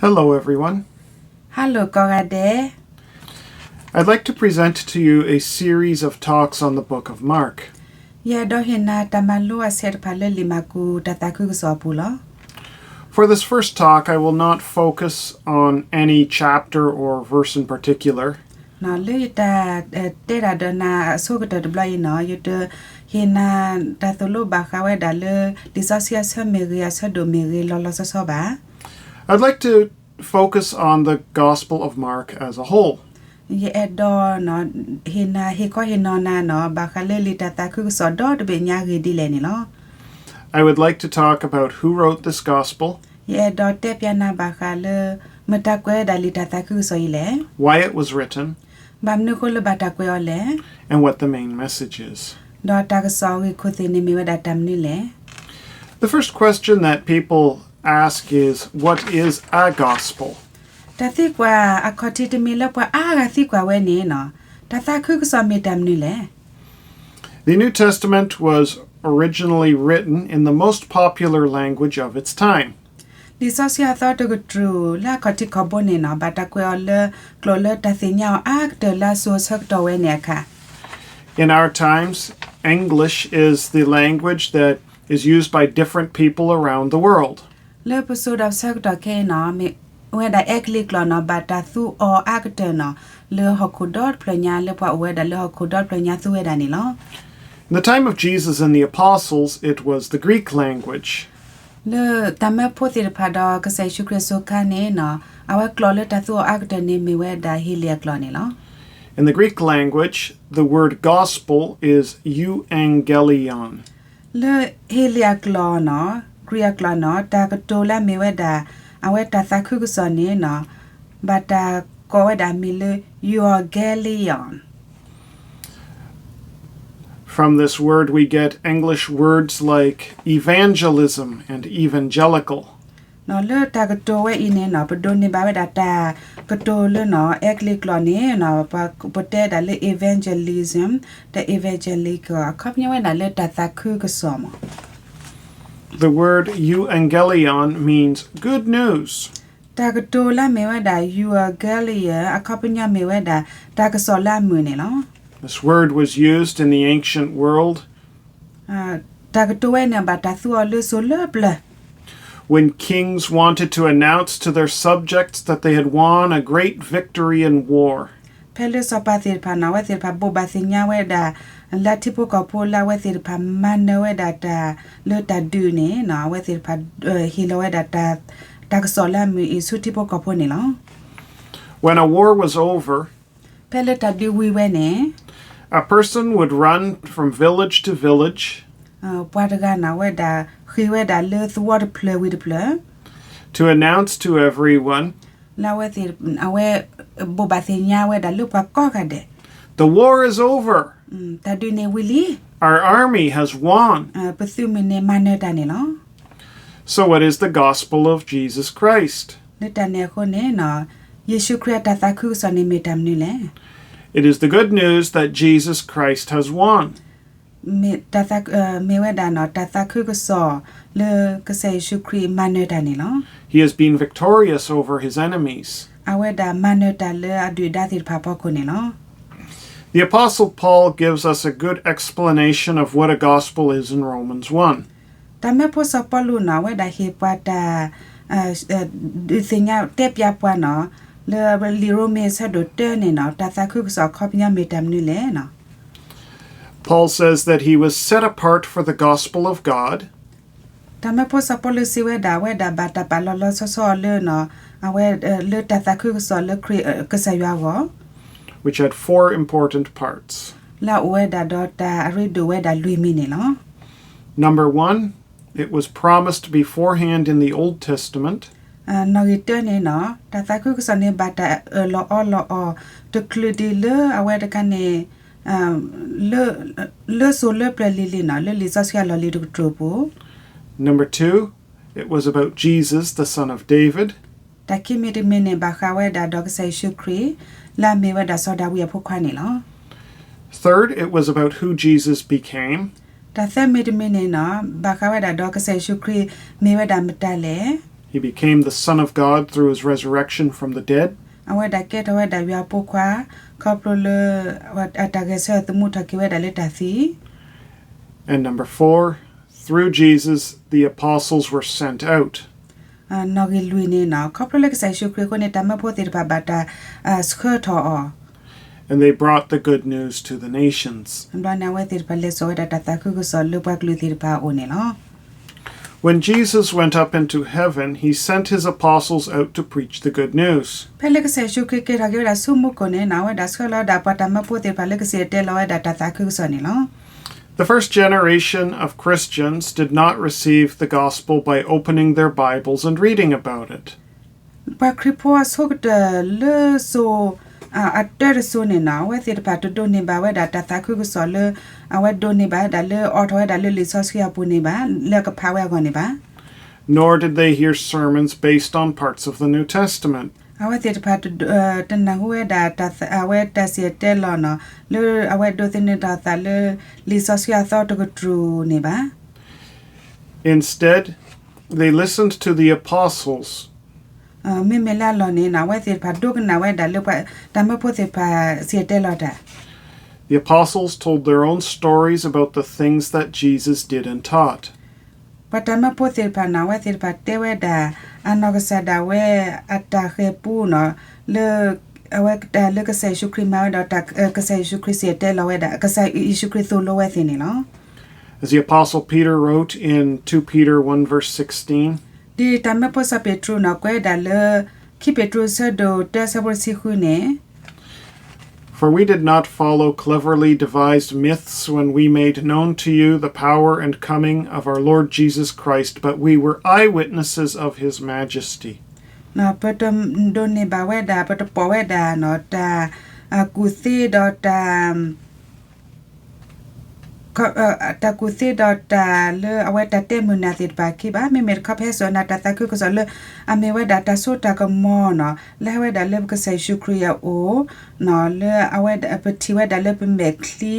Hello, everyone. Hello ကိးဂၤဒဲး. I'd like to present to you a series of talks on the book of Mark. ယအဲၣ်ဒိးဟ့ၣ်နၤတၢ်မၤလိအဆဲးတဖၣ်လၢလံာ်မၢ်ကူးတၢ်သးခုကစီၣ်အပူၤလီၤ. For this first talk, I will not focus on any chapter or verse in particular. လၢယတၢ်တဲတၢ်ဒီးနၤအဆိကတၢၢ်တဘျီအံၤန့ၣ် ယတဟ့ၣ်နၤတၢ်သိၣ်လိဘၣ်ဃးဝဲဒၣ်လၢ လံာ်စီဆှံအဆၢမ့ၢ်ဂ့ၤ အဆၢဒိၣ်မ့ၢ်ဂ့ၤ လီၤလီၤဆီဆီဘၣ်. I'd like to focus on the Gospel of Mark as a whole. ယအဲၣ်ဒိး ဟ့ၣ်နၤ ဟ့ၣ်ခီဟ့ၣ်နီၤနၤန့ၣ် ဘၣ်ဃးလၢလံာ်တၢ်သးခုကစီၣ်ဒီတဘ့ၣ်ညါဂ့ၢ်ဒ်လဲၣ်န့ၣ်လီၤ. I would like to talk about who wrote this Gospel, ယအဲၣ်ဒိးတဲပၠးနၤဘၣ်ဃးလၢ မတၤကွဲးဝဲဒၣ်လံာ်တၢ်သးခုကစီၣ်အံၤလဲၣ်, why it was written, ဘၣ်မနုၤအဃိလၢဘၣ်တၢ်ကွဲးအီၤလဲၣ်, and what the main message is. ဒီးတၢ်ကစီၣ်အဂ့ၢ်ခိၣ်သ့ၣ်န့ၣ်မ့ၢ်ဝဲဒၣ်တၢ်မနုၤလဲၣ်. The first question that people ask is, what is a gospel? တၢ်သံကွၢ်အခီၣ်ထံးတမံၤလၢပှၤအါဂၤသံကွၢ်ဝဲန့ၣ် တၢ်သးခုကစီၣ်မ့ၢ်တၢ်မနုၤလဲၣ်. The New Testament was originally written in the most popular language of its time. လံာ်စီဆှံအသီတကတြူၢ်လၢအခီၣ်ထံးခီၣ်ဘိန့ၣ် ဘၣ်တၢ်ကွဲးအီၤလၢ ကျိာ်လၢတၢ်သ့ၣ်ညါအီၤအါကတၢၢ်လၢအစိၤအဆၢကတီၢ်ဝဲန့ၣ်အခါ. In our times, English is the language that is used by different people around the world. လၢပစိၤဒီးဆၢကတီၢ်ခဲအံၤန့ၣ် မ့ၢ်ဝဲဒၣ်အဲကလံးကျိာ်န့ၣ် ဘၣ်တၢ်သူအီၤအါကတၢၢ်န့ၣ် လၢဟီၣ်ခိၣ်ဒီတဖျၢၣ်ညါ လၢပှၤအိၣ်ဝဲဒၣ်လၢဟီၣ်ခိၣ်ဒီတဖျၢၣ်ညါသူဝဲဒၣ်န့ၣ်လီၤ. In the time of Jesus and the apostles, it was the Greek language. လၢတၢ်မၢဖိသ့ၣ်တဖၣ်ဒီးကစၢ်ယ့ၣ်ၡူးခရံာ်အစိၤခါန့ၣ် အဝဲကျိာ်လၢတၢ်သူအီၤအါကတၢၢ်န့ၣ် မ့ၢ်ဝဲဒၣ်ဟ့လ့ၣ်အကျိာ်န့ၣ်လီၤ. In the Greek language, the word gospel is euangelion. လၢဟ့လ့ၣ်အကျိာ်န့ၣ် Greek အကျိာ်န့ၣ် တၢ်ကတိၤလၢအမ့ၢ်ဝဲဒၣ် အဝဲတၢ်သးခုကစီၣ်န့ၣ် ဘၣ်တၢ်ကိးဝဲဒၣ်အမံၤလၢ euangelion. From this word, we get English words like evangelism and evangelical. လၢတၢ်ကတိၤဝဲအံၤန့ၣ် ပဒိးန့ၢ်ဘၣ်ဝဲဒၣ်တၢ်ကတိၤလၢ အဲကလံးကျိာ်န့ၣ် ပတဲဒၣ်လၢ evangelism ဒီး evangelical အခီပညီဝဲဒၣ်လၢတၢ်သးခုကစီၣ်မး. The word euangelion means good news. တၢ်ကတိၤလၢအမ့ၢ်ဝဲဒၣ် euangelion အခီပညီမ့ၢ်ဝဲဒၣ် တၢ်ကစီၣ်လၢအမုာ်န့ၣ်လီၤ. This word was used in the ancient world တၢ်ကတိၤဝဲန့ၣ် ဘၣ်တၢ်သူအီၤလၢစိၤလၢပျၢၤ when kings wanted to announce to their subjects that they had won a great victory in war. ဖဲလၢစီၤပၤသ့ၣ်တဖၣ်န့ၣ် အဝဲသ့ၣ်တဖၣ်ဘိးဘၣ်သ့ၣ်ညါဝဲဒၣ် လၢထံဖိကီၢ်ဖိလၢအဝဲသ့ၣ်တဖၣ်မၤနၢၤဝဲဒၣ်တၢ်လၢတၢ်ဒုးန့ၣ် အဝဲသ့ၣ်တဖၣ် ဟ့ၣ်လီၤဝဲဒၣ် တၢ်ကစီၣ်လၢအမုာ်အံၤဆူထံဖိကီၢ်ဖိန့ၣ်လီၤ. When a war was over, ဖဲလၢတၢ်ဒုးဝံၤဝဲန့ၣ် a person would run from village to village ပှၤတဂၤန့ၣ် အဝဲဒၣ်ဃ့ၢ်ဝဲဒၣ်လၢသဝီတဖျၢၣ်ဝံၤတဖျၢၣ် to announce to everyone လၢအဝဲသ့ၣ် အဝဲဘိးဘၣ်သ့ၣ်ညါဝဲဒၣ်လၢပှၤကိးဂၤဒဲး the war is over. တၢ်ဒုးန့ၣ်ဝံၤလံ Our army has won. ပသုးမုၢ်န့ၣ်မၤနၢၤတၢ်န့ၣ်လီၤ. So what is the gospel of Jesus Christ? လၢတၢ်န့ၣ်အဃိန့ၣ် ယ့ၣ်ၡူးခရံာ်အတၢ်သးခုကစီၣ်န့ၣ်မ့ၢ်တၢ်မနုၤလဲၣ်. It is the good news that Jesus Christ has won. မ့ၢ်တၢ်သး မ့ၢ်ဝဲဒၣ် တၢ်သးခုကစီၣ်လၢကစၢ်ယ့ၣ်ၡူးခရံာ်မၤနၢၤတၢ်န့ၣ်လီၤ. He has been victorious over his enemies. အဝဲဒၣ်မၤနၢၤတၢ်လၢအဒုၣ်ဒါသ့ၣ်တဖၣ်အဖီခိၣ်န့ၣ်လီၤ. The Apostle Paul gives us a good explanation of what a gospel is in Romans one. တၢ်မၢဖိစီၤပီလူးန့ၣ် အဝဲဒၣ်ဟ့ၣ်ပှၤတၢ် ဒုးသ့ၣ်ညါတဲပၠးပှၤန့ၣ် လၢလံာ်ရိမ့ၤအဆၢဒိၣ်တၢန့ၣ် တၢ်သးခုကစီၣ်အခီပညီမ့ၢ်တၢ်မနုၤလဲၣ်. Paul says that he was set apart for the gospel of God, တၢ်မၢဖိစီၤပီလူးစံးဝဲဒၣ် အဝဲဒၣ်ဘၣ်တၢ်ပာ်လီၤလီၤဆီဆီအီၤလၢ အဝဲ လၢတၢ်သးခုကစီၣ်လၢခရံာ် ကစၢ်ယွၤအဂီၢ် which had four important parts. လၢအအိၣ်ဝဲဒၣ်ဒီးတၢ်အရ့ဒိၣ်ဝဲဒၣ်လွံၢ်မံၤန့ၣ်လီၤ. Number one, it was promised beforehand in the Old Testament. နီၣ်ဂံၢ်တၢန့ၣ် တၢ်သးခုကစီၣ်န့ၣ် ဘၣ်တၢ်အၢၣ်လီၤအီလီၤအီၤ တချုးဒံးလၢအဝဲတခါန့ၣ် လၢစိၤလၢပျၢၤလံၤလံၤန့ၣ် လၢလံာ်စီဆှံအလီၢ်လံၤတကတြူၢ်အပူၤ Number two, it was about Jesus, the son of David. တၢ်ခံမံၤတမံၤန့ၣ် ဘၣ်ဃးဝဲဒၣ်ဒီးကစၢ်ယ့ၣ်ၡူးခရံာ် လၢအမ့ၢ်ဝဲဒၣ်စီၤဒၤဝံးအဖိခွါန့ၣ်လီၤ. Third, it was about who Jesus became. တၢ်သၢမံၤတမံၤန့ၣ် ဘၣ်ဃးဝဲဒၣ်ဒီးကစၢ်ယ့ၣ်ၡူးခရံာ်မ့ၢ်ဝဲဒၣ်မတၤလဲၣ်. He became the Son of God through his resurrection from the dead. အဝဲဒၣ်ကဲထီၣ်ဝဲဒၣ်ယွၤအဖိခွါ ခီဖျိလၢ အတၢ်ဂဲၤဆၢထၢၣ်သမူထီၣ်က့ၤဝဲဒၣ်လၢတၢ်သံ And number four, through Jesus, the apostles were sent out. နီၣ်ဂံၢ်လွံၢ်န့ၣ်နီၤ ခီဖျိလၢကစၢ်ယ့ၣ်ၡူးခရံာ်အဃိန့ၣ် တၢ်မၢဖိသ့ၣ်တဖၣ်ဘၣ်တၢ် ဆှၢထီၣ်အီၤ And they brought the good news to the nations. ဘျီန့ၣ် အဝဲသ့ၣ်တဖၣ်လဲၤစိာ်ဝဲဒၣ်တၢ်သးခုကစီၣ်လၢပှၤကလုာ်သ့ၣ်တဖၣ်အအိၣ်န့ၣ်လီၤ. When Jesus went up into heaven, he sent his apostles out to preach the good news. ဖဲလၢကစၢ်ယ့ၣ်ၡူးခရံာ်က့ၤထီၣ်က့ၤဝဲဒၣ်ဆူမူခိၣ်န့ၣ်နီၤ အဝဲဒၣ်ဆှၢလီၤဝဲဒၣ်ပှၤတၢ်မၢဖိသ့ၣ်တဖၣ်လၢကစံၣ်တဲၤတဲလီၤဝဲဒၣ်တၢ်သးခုကစီၣ်န့ၣ်လီၤ. The first generation of Christians did not receive the gospel by opening their Bibles and reading about it. ပှၤခရံာ်ဖိအဆိကတၢၢ်လၢစိၤ အတၢတစိၤန့ၣ်နီၤ အဝဲသ့ၣ်တဖၣ်တဒိးန့ၢ်ဘၣ်ဝဲဒၣ်တၢ်သးခုကစီၣ်လၢ အဝဲဒိးန့ၢ်ဘၣ်ဝဲဒၣ်လၢအိးထီၣ်ဝဲဒၣ်လၢလံာ်စီဆှံအပူၤန့ၣ်ဘၣ် လၢကဖးဝဲအဂီၢ်န့ၣ်ဘၣ်. Nor did they hear sermons based on parts of the New Testament. အဝဲသ့ၣ်တဖၣ် တနၢ်ဟူဝဲဒၣ် အဝဲတၢ်စံၣ်တဲၤတဲလီၤနီၤ လၢအဝဲဒိးသန့ၤထီၣ်အသးလၢ လံာ်စီဆှံအသီတကတြူၢ်န့ၣ်ဘၣ်. Instead, they listened to the apostles. မ့မ့ၢ်လၢအလီၢ်န့ၣ် အဝဲသ့ၣ်တဖၣ်ဒိကနၣ်ဝဲဒၣ်လၢ တၢ်မၢဖိသ့ၣ်တဖၣ်စံၣ်တဲၤတဲလီၤတၢ် The apostles told their own stories about the things that Jesus did and taught. ပှၤတၢ်မၢဖိသ့ၣ်တဖၣ်န့ၣ် အဝဲသ့ၣ်တဖၣ်တဲဝဲဒၣ် အနီၢ်ကစၢ်ဒၣ်ဝဲအတၢ်ဃၤပူနီၤ လၢ အဝဲတၢ်လၢကစၢ်ယ့ၣ်ၡူးခရံာ်မၤဝဲဒီး ကစၢ်ယ့ၣ်ၡူးခရံာ်စံၣ်တဲၤတဲလီၤဝဲဒၣ် ကစၢ်ယ့ၣ်ၡူးခရံာ်သိၣ်လိဝဲသ့ၣ်န့ၣ်လီၤ. As the apostle Peter wrote in two Peter one verse sixteen, ဒ်တၢ်မၢဖိစီၤပ့းတရူးန့ၣ် ကွဲးဒၣ်လၢ ခံပ့းတရူးဆၢဒိၣ်တၢဆၢဖိတဆံဃုန့ၣ် For we did not follow cleverly devised myths when we made known to you the power and coming of our Lord Jesus Christ, but we were eyewitnesses of his majesty. ပတဒိးန့ၢ်ဘၣ်ဝဲဒၣ် ပတပိာ်ဝဲဒၣ် တၢ်ကူၣ်သ့ဒီးတၢ် တၢ်ကူၣ်သ့ဒီးတၢ်လၢအဝဲတၢ်တဲမုာ်နၢ်သ့ၣ်တဖၣ်အခံဘၣ်. မ့မ့ၢ်တခီဖဲစိၤန့ၣ် တၢ်သးခုကစီၣ်လၢ အမ့ၢ်ဝဲဒၣ်တၢ်စိတၢ်ကမီၤနီၤ လၢဟဲဝဲဒၣ်လၢပကစၢ်ယ့ၣ်ၡူးခရံာ်အအိၣ် လၢအဝဲဒၣ်ပထံၣ်ဝဲဒၣ်လၢပမဲာ်ချံ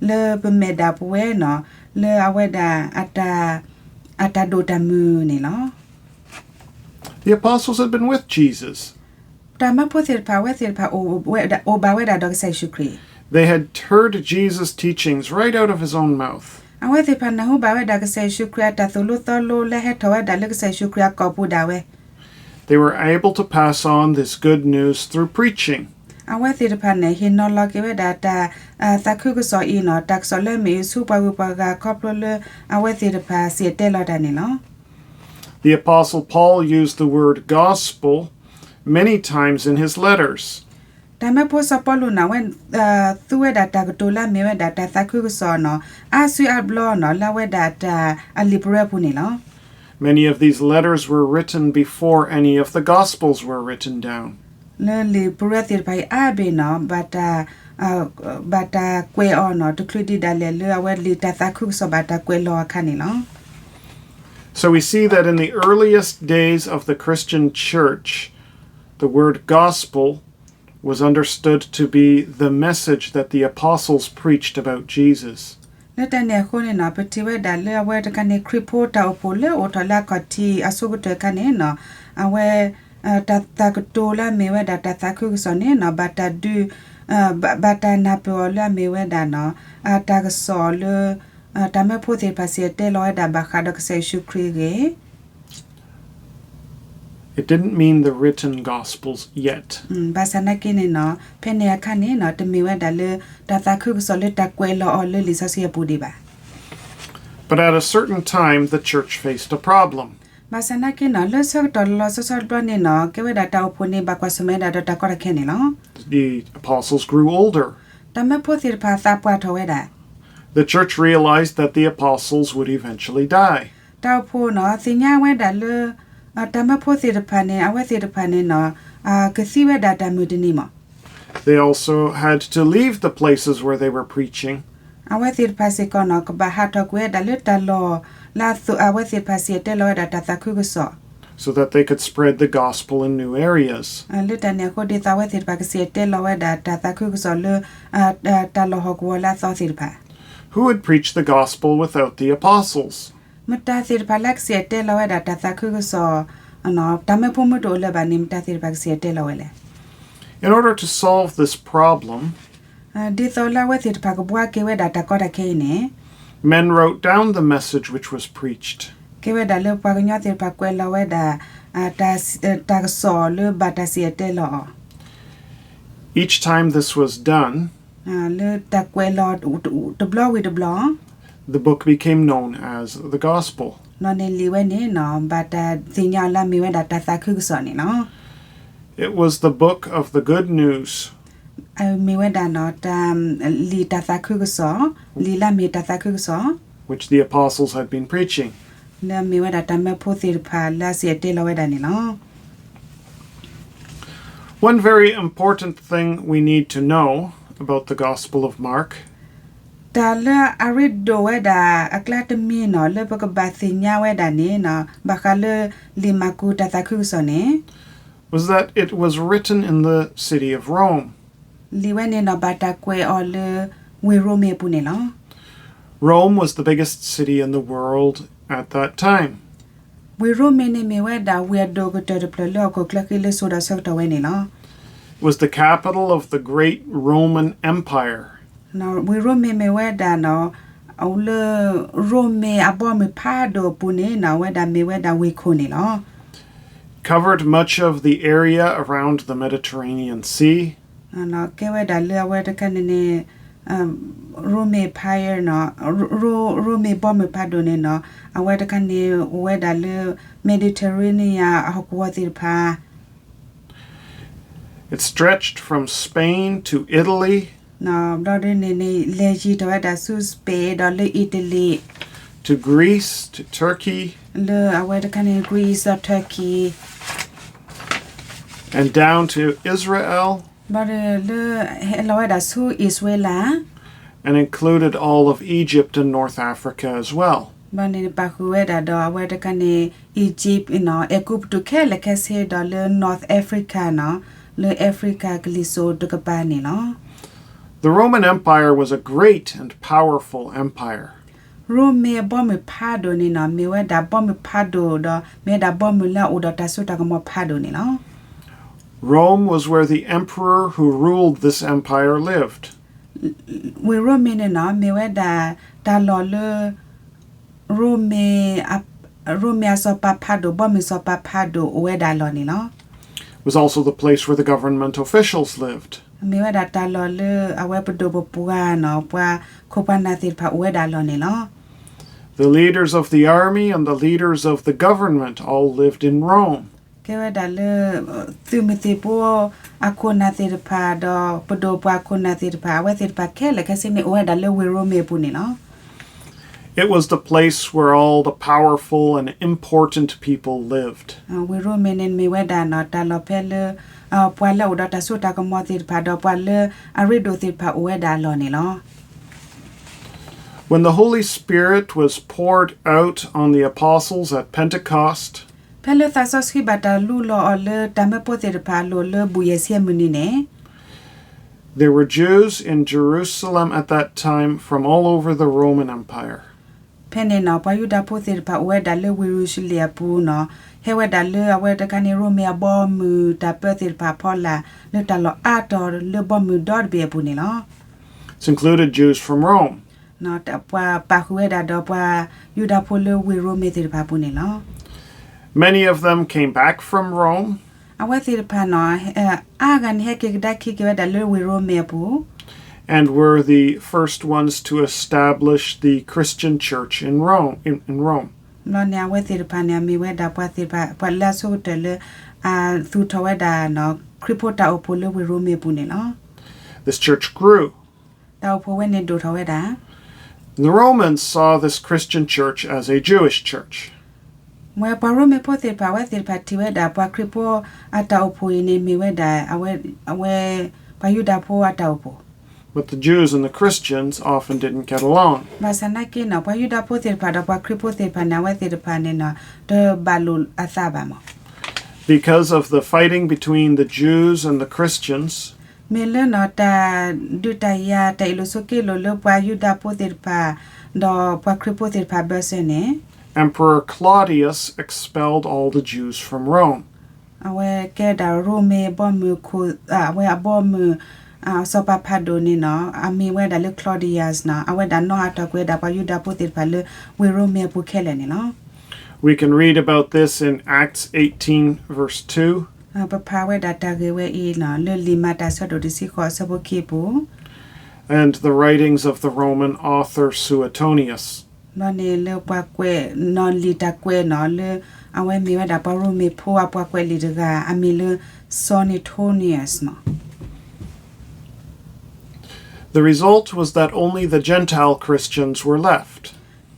လၢပမဲာ်ဒၣ်ပဝဲနီၤ လၢအဝဲဒၣ် အတၢ်ဒိၣ်တၢ်မုၢ်န့ၣ်လီၤ. The apostles had been with Jesus. တၢ်မၢဖိသ့ၣ်တဖၣ် အဝဲသ့ၣ်တဖၣ် အိၣ်ဘၣ်ဝဲဒၣ်ဒီးကစၢ်ယ့ၣ်ၡူးခရံာ် They had heard Jesus' teachings right out of his own mouth. အဝဲသ့ၣ်တဖၣ်နၢ်ဟူဘၣ်ဝဲဒၣ်ကစၢ်ယ့ၣ်ၡူးခရံာ်အတၢ်သိၣ်လိသီလိလၢဟဲထီၣ်ဝဲဒၣ်လၢကစၢ်ယ့ၣ်ၡူးခရံာ်အကိာ်ပူၤဒၣ်ဝဲ They were able to pass on this good news through preaching. အဝဲသ့ၣ်တဖၣ်န့ၣ် ဟ့ၣ်နီၤလီၤက့ၤဝဲဒၣ်တၢ်သးခုကစီၣ်အံၤနီၤ တၢ်ကစီၣ်လၢအမ့ၢ်အံၤဆူပှၤဂုၤပှၤဂၤခီဖျိလၢ အဝဲသ့ၣ်တဖၣ်စံၣ်တဲၤတဲလီၤတၢ်န့ၣ်လီၤ. The apostle Paul used the word gospel many times in his letters. တၢ်မၢဖိစီၤပီလူးန့ၣ် အဝဲ သူဝဲဒၣ်တၢ်ကတိၤလၢအမ့ၢ်ဝဲဒၣ်တၢ်သးခုကစီၣ်နီၤ အါစုအါဘျီနီၤ လၢအဝဲဒၣ်တၢ်အလံာ်ပရၢပူၤန့ၣ်လီၤ. Many of these letters were written before any of the Gospels were written down. လၢလံာ်ပရၢသ့ၣ်တဖၣ်အံၤအါဘ့ၣ်နီၤ ဘၣ်တၢ် ဘၣ်တၢ်ကွဲးအီၤနီၤ တချုးဒံးဒၣ်လဲာ်လၢအဝဲလံာ်တၢ်သးခုကစီၣ်ဘၣ်တၢ်ကွဲးလီၤအခါန့ၣ်လီၤ. So we see that in the earliest days of the Christian church, the word gospel was understood to be the message that the apostles preached about Jesus. လၢတၢ်န့ၣ်အဃိန့ၣ်နီၤ ပထံၣ်ဝဲဒၣ်လၢအဝဲတခါန့ၣ် ခရံာ်ဖိတၢ်အိၣ်ဖှိၣ်လၢအိၣ်ထီၣ်လၢအခီၣ်ထံးအဆိကတၢၢ်အခါန့ၣ်နီၤ အဝဲ တၢ်သးကတိၤလၢအမ့ၢ်ဝဲဒၣ်တၢ်သးခုကစီၣ်န့ၣ်နီၤ ဘၣ်တၢ်ဒုး ဘၣ်တၢ်နၢ်ပၢၢ်အီၤလၢအမ့ၢ်ဝဲဒၣ်နီၤ တၢ်ကစီၣ်လၢ တၢ်မၢဖိသ့ၣ်တဖၣ်စံၣ်တဲၤတဲလီၤဝဲဒၣ်ဘၣ်ဃးဒီးကစၢ်ယ့ၣ်ၡူးခရံာ်အဂ့ၢ် It didn't mean the written Gospels yet. ဘၣ်ဆၣ်နာ်က့န့ၣ်နီၤ ဖဲန့ၣ်အခါန့ၣ်နီၤ တမ့ၢ်ဝဲဒၣ်လၢ တၢ်သးခုကစီၣ်လၢတၢ်ကွဲးလီၤအီၤလၢလံာ်စီဆှံအပူၤဒံးဘၣ်. But at a certain time, the church faced a problem. ဘၣ်ဆၣ်နာ်က့နီၤ လၢဆၢကတီၢ်လီၤလီၤဆီဆီတဘျီန့ၣ်နီၤ ကဲဝဲဒၣ်တၢ်အိၣ်ဖှိၣ်န့ၣ် ဘၣ်ကွၢ်ဆၢၣ်မဲာ်ဝဲဒၣ်ဒီးတၢ်ကီတၢ်ခဲန့ၣ်လီၤ. The apostles grew older. တၢ်မၢဖိသ့ၣ်တဖၣ်သးပှၢ်ထီၣ်ဝဲဒၣ်. The church realized that the apostles would eventually die. တၢ်အိၣ်ဖှိၣ်နီၤ သ့ၣ်ညါဝဲဒၣ်လၢ တၢ်မၢဖိသ့ၣ်တဖၣ်န့ၣ် အဝဲသ့ၣ်တဖၣ်န့ၣ်နီၤ ကသံဝဲဒၣ်တၢ်မုၢ်တနံၤမး. They also had to leave the places where they were preaching. အဝဲသ့ၣ်တဖၣ်စ့ၢ်ကီးနီၤ ကဘၣ်ဟးထီၣ်ကွံာ်ဝဲဒၣ်လၢတၢ်လီၢ် လၢအဝဲသ့ၣ်တဖၣ်စံၣ်တဲၤတဲလီၤဝဲဒၣ်တၢ်သးခုကစီၣ် so that they could spread the gospel in new areas. လၢတၢ်န့ၣ်အဃိ ဒ်သိးအဝဲသ့ၣ်တဖၣ်ကစံၣ်တဲၤတဲလီၤဝဲဒၣ်တၢ်သးခုကစီၣ်လၢ တၢ်လီၢ်ဟီၣ်ကဝီၤလၢအသီသ့ၣ်တဖၣ် Who would preach the gospel without the apostles? မတၤသ့ၣ်တဖၣ်လၢကစံၣ်တဲၤတဲလီၤဝဲဒၣ်တၢ်သးခုကစီၣ် တၢ်မၢဖိမုၢ်တအိၣ်လၢၤဘၣ်န့ၣ် မတၤသ့ၣ်တဖၣ်ကစံၣ်တဲၤတဲလီၤဝဲလဲၣ်. In order to solve this problem, ဒ်သိးလၢအဝဲသ့ၣ်တဖၣ်ကဘှါက့ၤဝဲဒၣ်တၢ်ကီတၢ်ခဲအံၤန့ၣ်, men wrote down the message which was preached. ကဲဝဲဒၣ်လၢပှၤကညီသ့ၣ်တဖၣ်ကွဲးလီၤဝဲဒၣ် တၢ်ကစီၣ်လၢဘၣ်တၢ်စံၣ်တဲၤတဲလီၤအီၤ Each time this was done, လၢတၢ်ကွဲးလီၤတဘျီဝံၤတဘျီ the book became known as the Gospel. ဘျီန့ၣ်လံာ်ဝဲန့ၣ်နီၤ ဘၣ်တၢ်သ့ၣ်ညါအီၤလၢအမ့ၢ်ဝဲဒၣ်တၢ်သးခုကစီၣ်န့ၣ်လီၤ. It was the book of the good news မ့ၢ်ဝဲဒၣ်နီၤ တၢ် လံာ်တၢ်သးခုကစီၣ်, လံာ်လၢအမ့ၢ်တၢ်သးခုကစီၣ် which the apostles had been preaching. လၢအမ့ၢ်ဝဲဒၣ်တၢ်မၢဖိသ့ၣ်တဖၣ်လၢအစံၣ်တဲၤတဲလီၤဝဲဒၣ်န့ၣ်လီၤ. One very important thing we need to know about the Gospel of Mark တၢ်လၢအရ့ဒိၣ်ဝဲဒၣ်အကျါတမံၤနီၤ လၢပကဘၣ်သ့ၣ်ညါဝဲဒၣ်န့ၣ်နီၤ ဘၣ်ဃးလၢလံာ်မၢကူးတၢ်သးခုကစီၣ်န့ၣ် was that it was written in the city of Rome. လံာ်ဝဲန့ၣ်နီၤ ဘၣ်တၢ်ကွဲးအီၤလၢ ဝ့ၢ်ရိမ့ၤအပူၤန့ၣ်လီၤ. Rome was the biggest city in the world at that time. ဝ့ၢ်ရိမ့ၤန့ၣ်မ့ၢ်ဝဲဒၣ်ဝ့ၢ်အဒိၣ်ကတၢၢ်တဖျၢၣ်လၢဟီၣ်ခိၣ်ချၢဃံလၢစိၤဒီးဆၢကတီၢ်ဝဲန့ၣ်လီၤ. It was the capital of the great Roman Empire. ဝ့ၢ်ရိမ့ၤမ့ၢ်ဝဲဒၣ်နီၤ လၢ ရိမ့ၤအဘီအမုၢ်ဖးဒိၣ်အပူၤန့ၣ်နီၤ အဝဲဒၣ်မ့ၢ်ဝဲဒၣ်ဝ့ၢ်ခိၣ်န့ၣ်လီၤ. Covered much of the area around the Mediterranean Sea. ကဲဝဲဒၣ်လၢအဝဲတခါန့ၣ်န့ၣ် Roman Empire နီၤ ရိမ့ၤဘီမုၢ်ဖးဒိၣ်န့ၣ်နီၤ အဝဲတခါန့ၣ်အိၣ်ဝဲဒၣ်လၢ Mediterranean အဟီၣ်ကဝီၤသ့ၣ်တဖၣ် It stretched from Spain to Italy. ဘျီဒ်န့ၣ်န့ၣ် လဲၤယံၤထီၣ်ဝဲဒၣ်ဆူ Spain ဒီးလၢ Italy to Greece, to Turkey, လၢအဝဲတခါန့ၣ် Greece ဒီး Turkey and down to Israel, ဘျီဒ်လၢ ဟဲလီၤဝဲဒၣ်ဆူ အံၣ်စရ့လး and included all of Egypt and North Africa as well. ဘျီန့ၣ်ပာ်ဃုာ်ဝဲဒၣ်ဒီးအဝဲတခါန့ၣ် Egypt နီၤ အဲၤကူပတူးခဲလၢာ်ခဲဆ့ဒီးလၢ North Africa နီၤ လၢ Africa ကလံၤစိးတကပၤန့ၣ်လီၤ. The Roman Empire was a great and powerful empire. ရိမ့ၤအဘီမုၢ်ဖးဒိၣ်န့ၣ်နီၤ မ့ၢ်ဝဲဒၣ်ဘီမုၢ်ဖးဒိၣ်ဒီး မ့ၢ်ဝဲဒၣ်ဘီမုၢ်လၢအအိၣ်ဒီးတၢ်စိတၢ်ကမီၤဖးဒိၣ်န့ၣ်လီၤ. Rome was where the emperor who ruled this empire lived. ဝ့ၢ်ရိမ့ၤန့ၣ်နီၤ မ့ၢ်ဝဲဒၣ်တၢ်လီၢ်လၢ ရိမ့ၤ ရိမ့ၤအစီၤပၤဖးဒိၣ် ဘီမုၢ်စီၤပၤဖးဒိၣ်အိၣ်ဝဲဒၣ်အလီၢ်န့ၣ်လီၤ. It was also the place where the government officials lived. မ့ၢ်ဝဲဒၣ်တၢ်လီၢ်လၢအဝဲပဒိၣ်ပပှၢ်နီၤ ပှၤခိၣ်ပှၤနၢ်သ့ၣ်တဖၣ်အိၣ်ဝဲဒၣ်အလီၢ်န့ၣ်လီၤ. The leaders of the army and the leaders of the government all lived in Rome. ကဲဝဲဒၣ်လၢ သုးမုၢ်သံၣ်ဘိအခိၣ်နၢ်သ့ၣ်တဖၣ် ဒီးပဒိၣ်ပှၤခိၣ်နၢ်သ့ၣ်တဖၣ် အဝဲသ့ၣ်တဖၣ်ခဲလၢာ်ခဲဆ့န့ၣ် အိၣ်ဝဲဒၣ်လၢဝ့ၢ်ရိမ့ၤအပူၤန့ၣ်လီၤ. It was the place where all the powerful and important people lived. ဝ့ၢ်ရိမ့ၤန့ၣ်မ့ၢ်ဝဲဒၣ်နီၤ တၢ်လီၢ်ဖဲလၢ ပှၤလၢအအိၣ်ဒီးတၢ်စိတၢ်ကမီၤသ့ၣ်တဖၣ် ဒီးပှၤလၢအရ့ဒိၣ်သ့ၣ်တဖၣ်အိၣ်ဝဲဒၣ်အလီၢ်န့ၣ်လီၤ. When the Holy Spirit was poured out on the apostles at Pentecost, ဖဲလၢသးစီဆှံဘၣ်တၢ်လူလီၤအီၤလၢတၢ်မၢဖိသ့ၣ်တဖၣ်အလိၤလၢဘူၣ်ယဲၢ်ဆံအမုၢ်နံၤန့ၣ် There were Jews in Jerusalem at that time from all over the Roman Empire. ဖဲန့ၣ်နီၤ ပှၤယူဒၤဖိသ့ၣ်တဖၣ်အိၣ်ဝဲဒၣ်လၢဝ့ၢ်ယရူၤၡလ့ၣ်အပူၤနီၤ ဟဲဝဲဒၣ်လၢအဝဲတခါန့ၣ် ရိမ့ၤအဘီအမုၢ်တၢ်ပၢသ့ၣ်တဖၣ်အဖီလာ် လၢတၢ်လီၢ်အါတီၤလၢဘီမုၢ်ဒီတဘ့ၣ်အပူၤန့ၣ်လီၤ. This included Jews from Rome. ပှၤပာ်ဃုာ်ဝဲဒၣ်ဒီးပှၤယူဒၤဖိလၢဝ့ၢ်ရိမ့ၤသ့ၣ်တဖၣ်အပူၤန့ၣ်လီၤ. Many of them came back from Rome အဝဲသ့ၣ်တဖၣ်နီၤ အါဂၤန့ၣ်ဟဲက့ၤကဒါခံက့ၤဝဲဒၣ်လၢဝ့ၢ်ရိမ့ၤအပူၤ and were the first ones to establish the Christian church in Rome, in, in Rome. ဘျီန့ၣ် အဝဲသ့ၣ်တဖၣ်န့ၣ် အမ့ၢ်ဝဲဒၣ်ပှၤသ့ၣ်တဖၣ် ပှၤလၢအဆိကတၢၢ်လၢ အသူၣ်ထီၣ်ဝဲဒၣ် ခရံာ်ဖိတၢ်အိၣ်ဖှိၣ်လၢဝ့ၢ်ရိမ့ၤအပူၤန့ၣ်လီၤ. This church grew. တၢ်အိၣ်ဖှိၣ်ဝဲန့ၣ်ဒိၣ်ထီၣ်ဝဲဒၣ် The Romans saw this Christian church as a Jewish church. ဝဲပှၤရိမ့ၤဖိသ့ၣ်တဖၣ် အဝဲသ့ၣ်တဖၣ်ထံၣ်ဝဲဒၣ် ပှၤခရံာ်ဖိအတၢ်အိၣ်ဖှိၣ်အံၤန့ၣ် မ့ၢ်ဝဲဒၣ် အဝဲ အဝဲ ပှၤယူဒၤဖိအတၢ်အိၣ်ဖှိၣ် But the Jews and the Christians often didn't get along. ဘၣ်ဆၣ်နာ်က့နီၤ ပှၤယူဒၤဖိသ့ၣ်တဖၣ်ဒီးပှၤခရံာ်ဖိသ့ၣ်တဖၣ်န့ၣ် အဝဲသ့ၣ်တဖၣ်န့ၣ်နီၤ တဘၣ်လိာ်အသးဘၣ်မး Because of the fighting between the Jews and the Christians, မ့ၢ်လၢနီၤ တၢ်ဒုးတၢ်ယၤ တၢ်အ့ၣ်လိာ်ဆိးက့လိာ်လၢပှၤယူဒၤဖိသ့ၣ်တဖၣ် ဒီးပှၤခရံာ်ဖိသ့ၣ်တဖၣ်အဘၢၣ်စၢၤန့ၣ် Emperor Claudius expelled all the Jews from Rome. အဝဲကဲဒၣ်ရိၣ်မဲဘီမုၢ်ခိၣ်, အဝဲအဘီမုၢ်, စီၤပၤဖးဒိၣ်န့ၣ်နီၤ, အမံၤဝဲဒၣ်လၢ Claudius နီၤ, အဝဲဒၣ်နီၣ်ဟးထီၣ်ကွံာ်ဝဲဒၣ်ပှၤယူဒၤဖိသ့ၣ်တဖၣ်လၢဝ့ၢ်ရိၣ်မဲအပူၤခဲလၢာ်န့ၣ်လီၤ. We can read about this in Acts eighteen, verse two. ပဖးဝဲဒၣ်တၢ်ဂ့ၢ်ဝဲအံၤနီၤ လၢလံာ်မၤတၢ်အဆၢဒိၣ်တဆံဃိးအဆၢဖိခံအပူၤ and the writings of the Roman author Suetonius. ဘျီန့ၣ်လၢပှၤကွဲးနီၤလံာ်တၢ်ကွဲးနီၤလၢ အဝဲမ့ၢ်ဝဲဒၣ်ပှၤရိၣ်မဲဖိအပှၤကွဲးလံာ်တဂၤ အမံၤလၢ Suetonius နီၤ. The result was that only the Gentile Christians were left.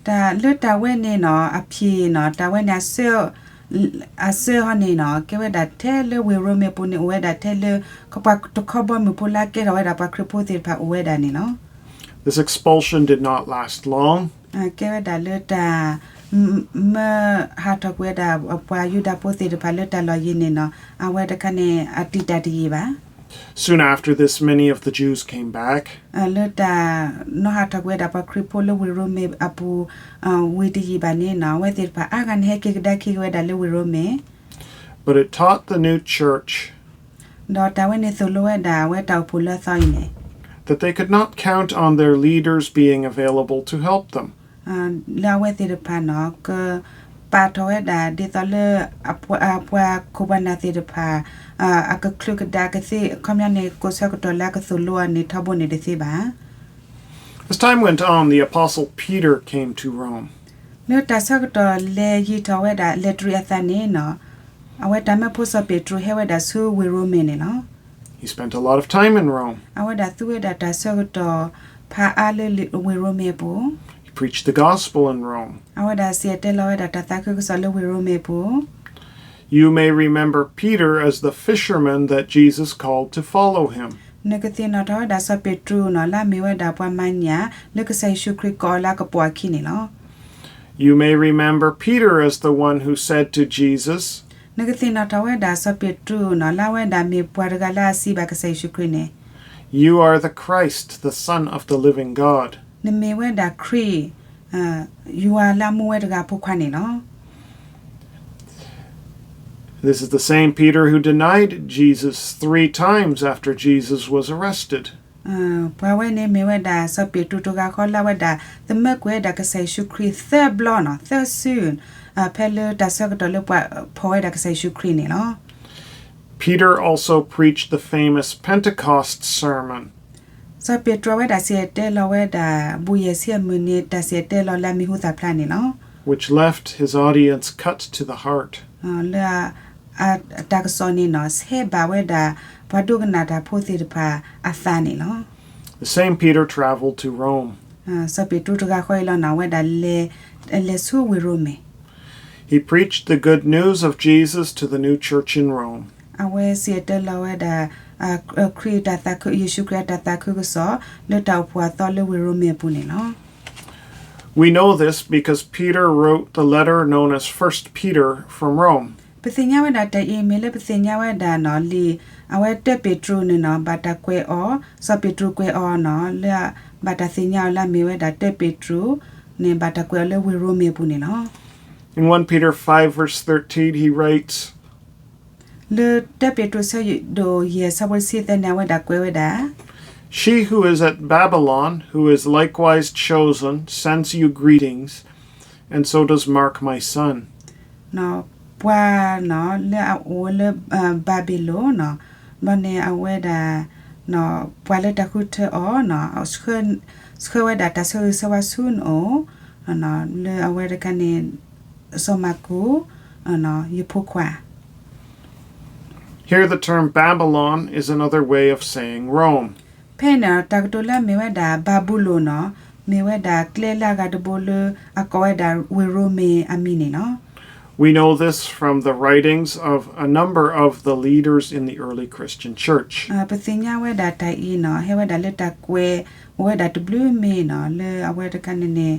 တၢ်လၢတၢ်ဝဲန့ၣ်နီၤ အဖံးနီၤ တၢ်ဝဲန့ၣ် အစၢဟီန့ၣ်နီၤ ကဲဝဲဒၣ်ထဲလၢဝ့ၢ်ရိၣ်မဲပူၤန့ၣ် အိၣ်ဝဲဒၣ်ထဲလၢ ပှၤတခီဘီမုၢ်ဖိလၢကဲထီၣ်ဝဲဒၣ်ပှၤခရံာ်ဖိသ့ၣ်တဖၣ်အိၣ်ဝဲဒၣ်န့ၣ်လီၤ. This expulsion did not last long. ကဲဝဲဒၣ်လၢတၢ် မၢဟးထီၣ်ကွံာ်ဝဲဒၣ်ပှၤယူဒၤဖိသ့ၣ်တဖၣ်လၢတၢ်လီၢ်ယံၤန့ၣ်နီၤ အဝဲတခါန့ၣ် အတံာ်တာ်တယံာ်ဘၣ်. Soon after this, many of the Jews came back. လၢတၢ်နီၣ်ဟးထီၣ်ကွံာ်ဝဲဒၣ်ပှၤခရံာ်ဖိလၢဝ့ၢ်ရိၣ်မဲအပူၤ ဝံၤတယံာ်ဘၣ်န့ၣ်နီၤ အဝဲသ့ၣ်တဖၣ်အါဂၤန့ၣ် ဟဲက့ၤကဒါက့ၤက့ၤဝဲဒၣ်လၢဝ့ၢ်ရိၣ်မဲ But it taught the new church ဒီးတၢ်ဝဲန့ၣ်သိၣ်လိဝဲဒၣ်အဝဲတၢ်အိၣ်ဖှိၣ်လၢအသီအံၤန့ၣ် that they could not count on their leaders being available to help them. လၢအဝဲသ့ၣ်တဖၣ်နီၤ ကပာ်ထီၣ်ဝဲဒၣ်ဒ်သိးလၢ အပှၤခိၣ်ပှၤနၢ်သ့ၣ်တဖၣ် အကချုးကဒါကသ့ အခီပညီန့ၣ် ကိးဆၢကတီၢ်လၢအကသိၣ်လိအီၤန့ၣ် ထီဘိန့ၣ်တသ့ဘၣ်. As time went on, the Apostle Peter came to Rome. လၢတၢ်ဆၢကတီၢ်လဲၤယံာ်ထီၣ်ဝဲဒၣ် လဲၤတရံးအသးန့ၣ်နီၤ အဝဲတၢ်မၢဖိစီၤပ့းတရူးဟဲဝဲဒၣ်ဆူဝ့ၢ်ရိမ့ၤန့ၣ်လီၤ. He spent a lot of time in Rome. အဝဲဒၣ်သူဝဲဒၣ်တၢ်ဆၢကတီၢ်ဖးအါလၢဝ့ၢ်ရိမ့ၤအပူၤ He preached the gospel in Rome. အဝဲဒၣ်စံၣ်တဲၤတဲလီၤဝဲဒၣ်တၢ်သးခုကစီၣ်လၢဝ့ၢ်ရိမ့ၤအပူၤ You may remember Peter as the fisherman that Jesus called to follow him. နကသ့ၣ်နီၣ်ထီၣ်ဝဲဒၣ်စီၤပ့းတရူးနီၤ လၢအမ့ၢ်ဝဲဒၣ်ပှၤမၤညၣ် လၢကစၢ်ယ့ၣ်ၡူးခရံာ်ကိးအီၤလၢအကပိာ်အခံန့ၣ်လီၤ. You may remember Peter as the one who said to Jesus, နကသ့ၣ်နီၣ်ထီၣ်ဝဲဒၣ်စီၤပ့းတရူးနီၤ လၢအဝဲဒၣ်မ့ၢ်ပှၤတဂၤလၢအစံးဘၣ်ကစၢ်ယ့ၣ်ၡူးခရံာ်န့ၣ်, You are the Christ, the Son of the living God. နမ့ၢ်ဝဲဒၣ်ခရံာ်, ယွၤလၢအမူဝဲတဂၤအဖိခွါန့ၣ်လီၤ. This is the same Peter who denied Jesus three times after Jesus was arrested. ပှၤဝဲန့ၣ်မ့ၢ်ဝဲဒၣ်စီၤပ့းတရူးတဂၤဃီလၢအဝဲဒၣ် သမၢကွံာ်ဝဲဒၣ်ကစၢ်ယ့ၣ်ၡူးခရံာ်သၢဘျီနီၤ သၢစု, ဖဲလၢတၢ်ဆၢကတီၢ်လၢပှၤဖီၣ်ဝဲဒၣ်ကစၢ်ယ့ၣ်ၡူးခရံာ်န့ၣ်လီၤ. Peter also preached the famous Pentecost sermon, စီၤပ့းတရူးဝဲဒၣ်စံၣ်တဲၤတဲလီၤဝဲဒၣ် ဘူးယဲၢ်ဆံအမုၢ်နံၤ တၢ်စံၣ်တဲၤတဲလီၤလၢအမံၤဟူသၣ်ဖျါန့ၣ်လီၤ. Which left his audience cut to the heart. လၢအတၢ်ကစီၣ်န့ၣ်နီၤ ဆဲးဘၣ်ဝဲဒၣ် ပှၤဒိကနၣ်တၢ်ဖိသ့ၣ်တဖၣ်အသးန့ၣ်လီၤ. The same Peter traveled to Rome. စီၤပ့းတရူးတဂၤဃီအံၤလီၤနီၤ အဝဲဒၣ်လဲၤဆူဝ့ၢ်ရိမ့ၤ He preached the good news of Jesus to the new church in Rome. အဝဲစံၣ်တဲၤတဲလီၤဝဲဒၣ် ခရံာ်တၢ်သးခု ယ့ၣ်ၡူးခရံာ်အတၢ်သးခုကစီၣ် လၢတၢ်အိၣ်ဖှိၣ်အသီလၢဝ့ၢ်ရိမ့ၤအပူၤန့ၣ်လီၤ. We know this because Peter wrote the letter known as First Peter from Rome. ပသ့ၣ်ညါဝဲဒၣ်တၢ်အံၤ မ့ၢ်လၢပသ့ၣ်ညါဝဲဒၣ်နီၤ လံာ်အဝဲတၢပ့းတရူးန့ၣ်နီၤ ဘၣ်တၢ်ကွဲးအီၤ, စီၤပ့းတရူးကွဲးအီၤနီၤ လၢဘၣ်တၢ်သ့ၣ်ညါအီၤလၢအမ့ၢ်ဝဲဒၣ်တၢပ့းတရူးန့ၣ် ဘၣ်တၢ်ကွဲးအီၤလၢဝ့ၢ်ရိမ့ၤအပူၤန့ၣ်လီၤ. In First Peter five verse thirteen, he writes, လၢတၢပ့းတရူးဆၢဒိၣ်ယဲၢ်ဆၢဖိတဆံသၢန့ၣ် အဝဲဒၣ်ကွဲးဝဲဒၣ် She who is at Babylon, who is likewise chosen, sends you greetings, and so does Mark my son. ပှၤနီၤ လၢအအိၣ်လၢဘၤဘံလိၣ်နီၤ ဘျီန့ၣ်အဝဲဒၣ် ပှၤလၢတၢ်ဃုထၢအီၤ ဆှၢဝဲဒၣ်တၢ်ဆၢဂ့ၤဆၢဝါဆူနအိၣ် လၢအဝဲတခါန့ၣ် စီၤမၢ်ကူး ယဖိခွါ Here the term Babylon is another way of saying Rome. ဖဲန့ၣ် တၢ်ကတိၤလၢအမ့ၢ်ဝဲဒၣ်ဘၤဘူလိၣ်နီၤ မ့ၢ်ဝဲဒၣ်ကျဲလၢအဂၤတဘိလၢအကိးဝဲဒၣ်ဝ့ၢ်ရိမ့ၤအမံၤန့ၣ်လီၤ. We know this from the writings of a number of the leaders in the early Christian church. ပသ့ၣ်ညါဝဲဒၣ်တၢ်အံၤနီၤ ဟဲဝဲဒၣ်လၢတၢ်ကွဲး အိၣ်ဝဲဒၣ်တဘျုးမံၤနီၤ လၢအဝဲတခါန့ၣ်န့ၣ်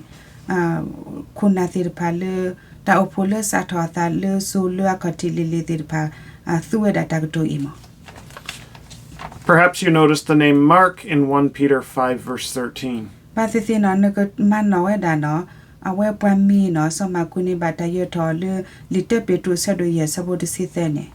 ခိၣ်နၢ်သ့ၣ်တဖၣ်လၢ တၢ်အိၣ်ဖှိၣ်လၢစးထီၣ်အသးလၢစိၤလၢအခီၣ်ထံးလံၤလံၤသ့ၣ်တဖၣ် သူဝဲဒၣ်တၢ်ကတိၤအံၤမး Perhaps you noticed the name Mark in First Peter five verse thirteen. ဘၣ်သ့ၣ်သ့ၣ်နီၤ နကမၤနီၣ်ဝဲဒၣ်နီၤ အဝဲပှၤမံၤနီၤ စီၤမၢ်ကူးန့ၣ် ဘၣ်တၢ်ယၢၤထီၣ်လၢ လံာ်တၢပ့းတရူး အဆၢဒိၣ်ယဲၢ် အဆၢဖိတဆံသၢန့ၣ်.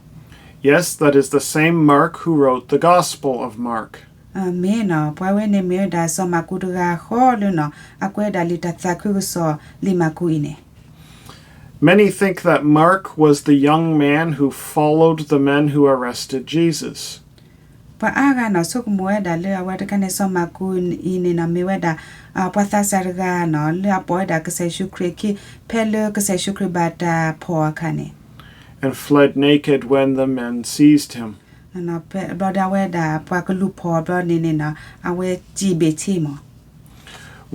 Yes, that is the same Mark who wrote the Gospel of Mark. မ့ၢ်နီၤ ပှၤဝဲန့ၣ်မ့ၢ်ဝဲဒၣ်စီၤမၢ်ကူးတဂၤဃီလၢနီၤ အကွဲးဒၣ်လံာ်တၢ်သးခုကစီၣ်လံာ်မၢ်ကူးအံၤန့ၣ်. Many think that Mark was the young man who followed the men who arrested Jesus. ပှၤအါဂၤနီၤ ဆိကမိၣ်ဝဲဒၣ်လၢအဝဲတခါန့ၣ် စီၤမၢ်ကူးအံၤန့ၣ်နီၤ မ့ၢ်ဝဲဒၣ် ပှၤသးစၢ်တဂၤနီၤ လၢအပိာ်ဝဲဒၣ်ကစၢ်ယ့ၣ်ၡူးခရံာ်အခံ ဖဲလၢကစၢ်ယ့ၣ်ၡူးခရံာ်ဘၣ်တၢ်ဖီၣ်အခါန့ၣ် and fled naked when the men seized him. ဘျီဒီးအဝဲဒၣ်ပှၤကလူၤဖီၣ်ဘျီန့ၣ်န့ၣ်နီၤ အဝဲစံးဘ့ၣ်ဆ့မး.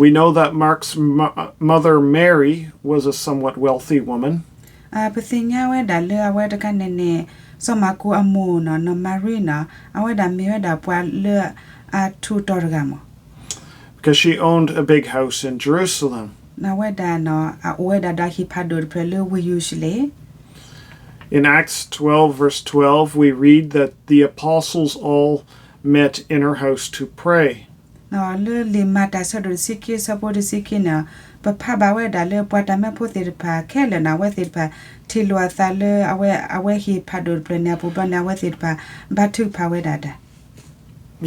We know that Mark's mo- mother Mary was a somewhat wealthy woman. ပသ့ၣ်ညါဝဲဒၣ်လၢအဝဲတခါန့ၣ်န့ၣ် စီၤမၢ်ကူးအမိၢ်နီၤ နီၢ်မၤရံနီၤ အဝဲဒၣ်မ့ၢ်ဝဲဒၣ်ပှၤလၢအထူးတီၤတဂၤမး. Because she owned a big house in Jerusalem. အဝဲဒၣ်နီၤ အအိၣ်ဝဲဒၣ်ဒီးဟံၣ်ဖးဒိၣ်တဖျၢၣ်လၢဝ့ၢ်ယရူၤၡလ့ၣ် In Acts twelve, verse twelve, we read that the apostles all met in her house to pray. လၢလံာ်မၤတၢ်ဆၢဒိၣ်တဆံခံ ဆၢဖိတဆံခံန့ၣ် ပဖးဘၣ်ဝဲဒၣ်လၢပှၤတၢ်မၢဖိသ့ၣ်တဖၣ်ခဲလၢာ်န့ၣ် အဝဲသ့ၣ်တဖၣ် ထံၣ်လိာ်အသးလၢအဝဲ အဝဲဟံၣ်ဖးဒိၣ်တဖျၢၣ်န့ၣ်အပူၤဘျီန့ၣ် အဝဲသ့ၣ်တဖၣ် ဘါထုကဖၣ်ဝဲဒၣ်တၢ်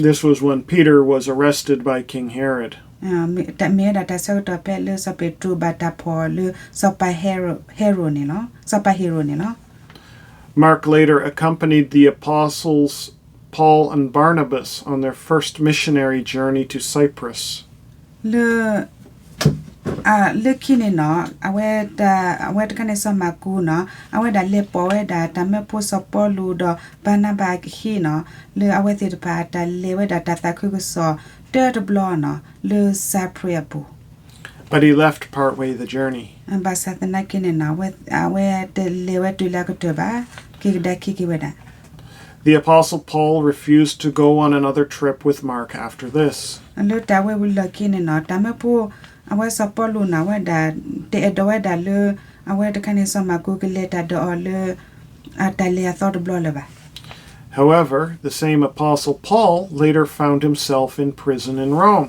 This was when Peter was arrested by King Herod. မ့ၢ်ဝဲဒၣ်တၢ်ဆၢကတီၢ်ဖဲလၢ စီၤပ့းတရူးဘၣ်တၢ်ဖီၣ်လၢ စီၤပၤဟ့ရိၣ်န့ၣ်လီၤ စီၤပၤဟ့ရိၣ်န့ၣ်လီၤ. Mark later accompanied the apostles Paul and Barnabas on their first missionary journey to Cyprus. လၢ လၢခံန့ၣ်နီၤ အဝဲ အဝဲတခါန့ၣ် စီၤမၢ်ကူးနီၤ အဝဲဒၣ်လဲၤပိာ်ဝဲဒၣ်တၢ်မၢဖိစီၤပီလူးဒီးဘၤနဘၤအခံနီၤ လၢအဝဲသ့ၣ်တဖၣ်အတၢ်လဲၤဝဲဒၣ်တၢ်သးခုကစီၣ်တᢢတဘျီနီၤ လၢစၤပြ့းအပူၤ But he left partway the journey. ဘၣ်ဆၣ်သနာ်က့န့ၣ်နီၤ အဝဲတလဲၤဝဲတုၤလၢအကတၢၢ်ဘၣ် က့ၤကဒါခံက့ၤဝဲဒၣ် The apostle Paul refused to go on another trip with Mark after this. လၢတၢ်ဝဲဝံၤလီၢ်ခံန့ၣ်နီၤ တၢ်မၢဖိ အဝဲစီၤပီလူးန့ၣ် အဝဲဒၣ် တအဲၣ်ဒိးဝဲဒၣ်လၢ အဝဲတခါန့ၣ် စီၤမၢ်ကူးကလဲၤတၢ်ဒီးအီၤလၢ အတၢ်လဲၤအသီတဘျီလၢၤဘၣ် However, the same apostle Paul later found himself in prison in Rome.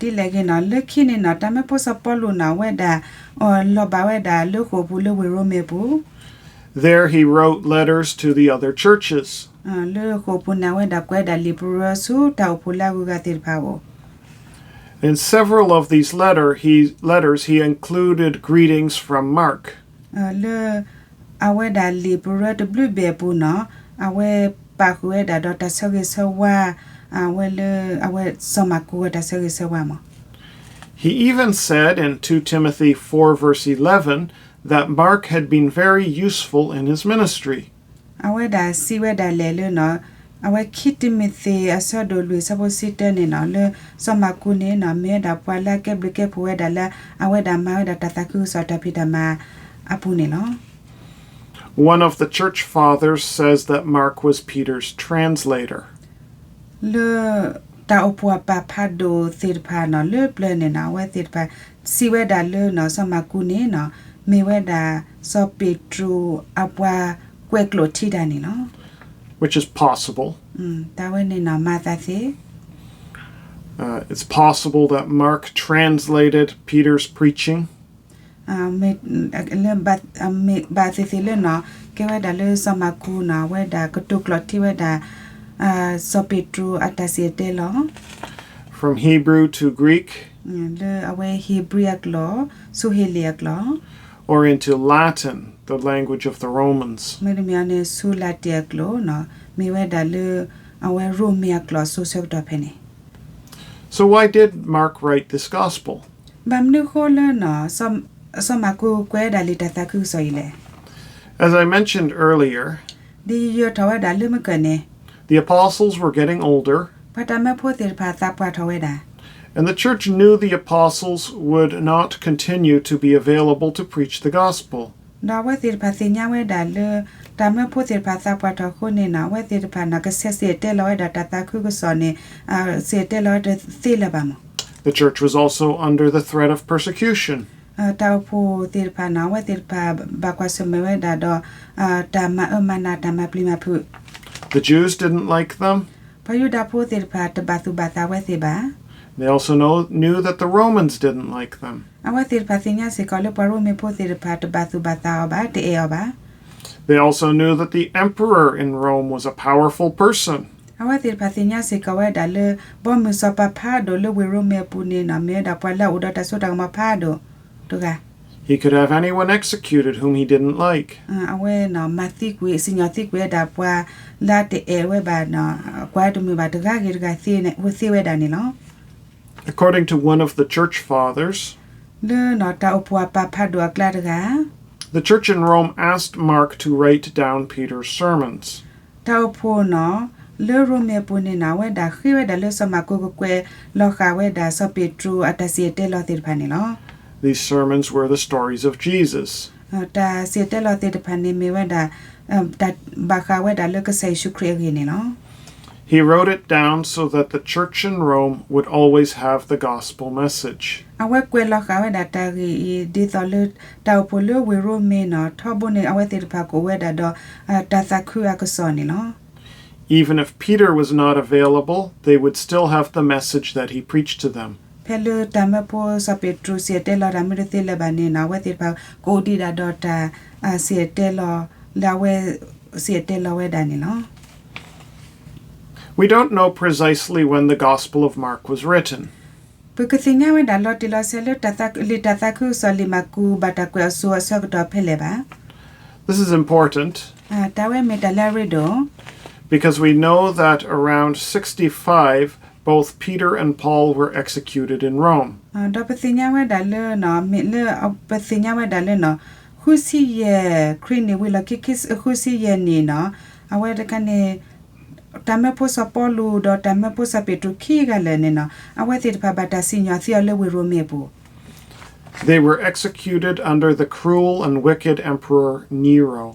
ဒ်လဲၣ်ဂ့ၤနီၤ လၢခံန့ၣ်နီၤ တၢ်မၢဖိစီၤပီလူးန့ၣ် အဝဲဒၣ် အလီၤဘၣ်ဝဲဒၣ်လၢဃိာ်ပူၤလၢဝ့ၢ်ရိမ့ၤအပူၤ There he wrote letters to the other churches. လၢဃိာ်ပူၤန့ၣ် အဝဲဒၣ်ကွဲးဒၣ်လံာ်ပရၢဆူတၢ်အိၣ်ဖှိၣ်လၢအဂုၤအဂၤသ့ၣ်တဖၣ်အအိၣ် In several of these letter, he, letters, he included greetings from Mark. လၢ အဝဲဒၣ်လံာ်ပရၢတဘျုးဘ့ၣ်အပူၤနီၤ အဝဲပာ်ဃုာ်ဝဲဒၣ်ဒီးတၢ်ဆၢဂ့ၤဆၢဝါ အဝဲလၢ အဝဲစီၤမၢ်ကူးအတၢ်ဆၢဂ့ၤဆၢဝါမး He even said in two Timothy four verse eleven that Mark had been very useful in his ministry. အဝဲဒၣ်စံးဝဲဒၣ်လဲာ်လၢနီၤ အဝဲခံတံၤမသ့း အဆၢဒိၣ်လွံၢ် အဆၢဖိတဆံတၢန့ၣ်နီၤ လၢစီၤမၢ်ကူးန့ၣ်နီၤ မ့ၢ်ဝဲဒၣ်ပှၤလၢအကဲဘျုးကဲဖှိၣ်ဝဲဒၣ်လၢ အဝဲဒၣ်မၤဝဲဒၣ်တၢ်သးခုကစီၣ်တၢ်ဖံးတၢ်မၤအပူၤန့ၣ်လီၤ One of the church fathers says that Mark was Peter's translator. လၢ တၢ်အိၣ်ဖှိၣ်အပၢ်ဖးဒိၣ်သ့ၣ်တဖၣ်နီၤ လၢပျၢၤန့ၣ်နီၤ အဝဲသ့ၣ်တဖၣ် စံးဝဲဒၣ်လၢနီၤ စီၤမၢ်ကူးန့ၣ်နီၤ မ့ၢ်ဝဲဒၣ် စီၤပ့းတရူးအပှၤကွဲးကျိာ်ထံတၢ်န့ၣ်လီၤ Which is possible. တၢ်ဝဲန့ၣ်နီၤ မၤသးသ့ Uh, it's possible that Mark translated Peter's preaching. လၢ ဘၣ်သ့ၣ်သ့ၣ်လၢနီၤ ကဲဝဲဒၣ်လၢစီၤမၢ်ကူးနီၤ အဝဲဒၣ်ကတိၤကျိာ်ထံဝဲဒၣ် စီၤပ့းတရူးအတၢ်စံၣ်တဲၤတဲလီၤ From Hebrew to Greek. လၢအဝဲဧ့ၤဘြံၤအကျိာ် ဆူဟ့လ့ၣ်အကျိာ် Or into Latin, the language of the Romans. မ့တမ့ၢ်န့ၣ် ဆူလးတ့ၣ်အကျိာ်နီၤ မ့ၢ်ဝဲဒၣ်လၢ အဝဲရိမ့ၤအကျိာ်အစိၤဆၢကတီၢ်ဖဲန့ၣ် So why did Mark write this gospel? ဘၣ်မနုၤဃိလၢနီၤ စီၤမၢ်ကူးကွဲးဒၣ်လံာ်တၢ်သးခုကစီၣ်အံၤလဲၣ် As I mentioned earlier, ဒ်ယယၢၤထီၣ်ဝဲဒၣ်လၢမုၢ်ကၢၢ်န့ၣ် the apostles were getting older, ပှၤတၢ်မၢဖိသ့ၣ်တဖၣ်သးပှၢ်ထီၣ်ဝဲဒၣ် and the church knew the apostles would not continue to be available to preach the gospel. ဒီးအဝဲသ့ၣ်တဖၣ်သ့ၣ်ညါဝဲဒၣ်လၢ တၢ်မၢဖိသ့ၣ်တဖၣ်သးပှၢ်ထီၣ်အဃိန့ၣ်နီၤ အဝဲသ့ၣ်တဖၣ်န့ၣ် ကဆဲးစံၣ်တဲၤတဲလီၤဝဲဒၣ်တၢ်သးခုကစီၣ်န့ၣ် စံၣ်တဲၤတဲလီၤဝဲတသ့လၢၤဘၣ်မး The church was also under the threat of persecution. တၢ်အိၣ်ဖှိၣ်သ့ၣ်တဖၣ်န့ၣ် အဝဲသ့ၣ်တဖၣ်ဘၣ်ကွၢ်ဆၢၣ်မဲာ်ဝဲဒၣ်ဒီး တၢ်မၤအၢမၤနး တၢ်မၤပျံၤမၤဖုး The Jews didn't like them. ပှၤယူဒၤဖိသ့ၣ်တဖၣ်တဘၣ်သူၣ်ဘၣ်သးဝဲသ့ၣ်ဘၣ် They also know, knew that the Romans didn't like them. အဝဲသ့ၣ်တဖၣ်သ့ၣ်ညါစ့ၢ်ကီးလၢပှၤရိမ့ၤဖိသ့ၣ်တဖၣ်တဘၣ်သူၣ်ဘၣ်သးအီၤဘၣ်, တအဲၣ်အီၤဘၣ်. They also knew that the emperor in Rome was a powerful person. အဝဲသ့ၣ်တဖၣ်သ့ၣ်ညါစ့ၢ်ကီးဝဲဒၣ်လၢ ဘီမုၢ်စီၤပၤဖးဒိၣ်လၢဝ့ၢ်ရိမ့ၤအပူၤန့ၣ်နီၤ မ့ၢ်ဝဲဒၣ်ပှၤလၢအအိၣ်ဒီးတၢ်စိတၢ်ကမီၤဖးဒိၣ်တဂၤ He could have anyone executed whom he didn't like. အဝဲနီၤ မၤသံကွံာ် စံၣ်ညီၣ်သံကွံာ်ဝဲဒၣ်ပှၤလၢအတအဲၣ်ဝဲဘၣ်နီၤ ကွၢ်တမုာ်ဘၣ်တဂၤဂ့ၤတဂၤသ့ဝဲဒၣ်န့ၣ်လီၤ. According to one of the church fathers, လၢနီၤ တၢ်အိၣ်ဖှိၣ်အပၢ်ဖးဒိၣ်အကျါတဂၤ the church in Rome asked Mark to write down Peter's sermons. တၢ်အိၣ်ဖှိၣ်နီၤ လၢရိမ့ၤအပူၤန့ၣ်နီၤ အဝဲဒၣ်ဃ့ဝဲဒၣ်လၢစီၤမၢ်ကူးကကွဲးလီၤဃာ်ဝဲဒၣ်စီၤပ့းတရူးအတၢ်စံၣ်တဲၤတဲလီၤသ့ၣ်တဖၣ်န့ၣ်လီၤ. These sermons were the stories of Jesus. တၢ်စံၣ်တဲၤတဲလီၤသ့ၣ်တဖၣ်န့ၣ်မ့ၢ်ဝဲဒၣ် တၢ်ဘၣ်ဃးဝဲဒၣ်လၢကစၢ်ယ့ၣ်ၡူးခရံာ်အဂ့ၢ်န့ၣ်လီၤ. He wrote it down so that the church in Rome would always have the gospel message. အဝဲကွဲးလီၤဃာ်ဝဲဒၣ်တၢ်ဂ့ၢ်အံၤ ဒ်သိးလၢတၢ်အိၣ်ဖှိၣ်လၢဝ့ၢ်ရိမ့ၤနီၤ ထီဘိန့ၣ် အဝဲသ့ၣ်တဖၣ်ကအိၣ်ဝဲဒၣ်ဒီး တၢ်သးခုအကစီၣ်န့ၣ်လီၤ. Even if Peter was not available, they would still have the message that he preached to them. ဖဲလၢတၢ်မၢဖိစီၤပ့းတရူးစံၣ်တဲၤတဲလီၤတၢ်မ့ၢ်တသ့လၢၤဘၣ်န့ၣ်နီၤ အဝဲသ့ၣ်တဖၣ်ကအိၣ်ဒံးဒၣ်ဒီးတၢ်စံၣ်တဲၤတဲလီၤ လၢအဝဲစံၣ်တဲၤတဲလီၤဝဲဒၣ်န့ၣ်လီၤ. We don't know precisely when the Gospel of Mark was written. ပကသ့ၣ်ညါဝဲဒၣ်လီၤတံၢ်လီၤဆဲးလၢ လံာ်တၢ်သးခုကစီၣ်လံာ်မၢ်ကူးဘၣ်တၢ်ကွဲးအီၤစိၤအဆၢကတီၢ်ဖဲလဲၣ်ဘၣ်. This is important တၢ်ဝဲမ့ၢ်တၢ်လၢအရ့ဒိၣ် because we know that around sixty-five, both Peter and Paul were executed in Rome. ဒီးပသ့ၣ်ညါဝဲဒၣ်လၢ မ့ၢ်လၢ ပသ့ၣ်ညါဝဲဒၣ်လၢနီၤ ဃုဆံယဲၢ် ခရံာ်န့ၣ်ဝံၤလီၢ်ခံ ဃုဆံယဲၢ်နံၣ်နီၤ အဝဲတခါန့ၣ် တၢ်မၢဖိစီၤပီလူးဒီးတၢ်မၢဖိစီၤပ့းတရူးခံဂၤလၢာ်န့ၣ်နီၤ အဝဲသ့ၣ်တဖၣ်ဘၣ်တၢ်စံၣ်ညီၣ်သံအီၤလၢဝ့ၢ်ရိမ့ၤအပူၤ They were executed under the cruel and wicked Emperor Nero.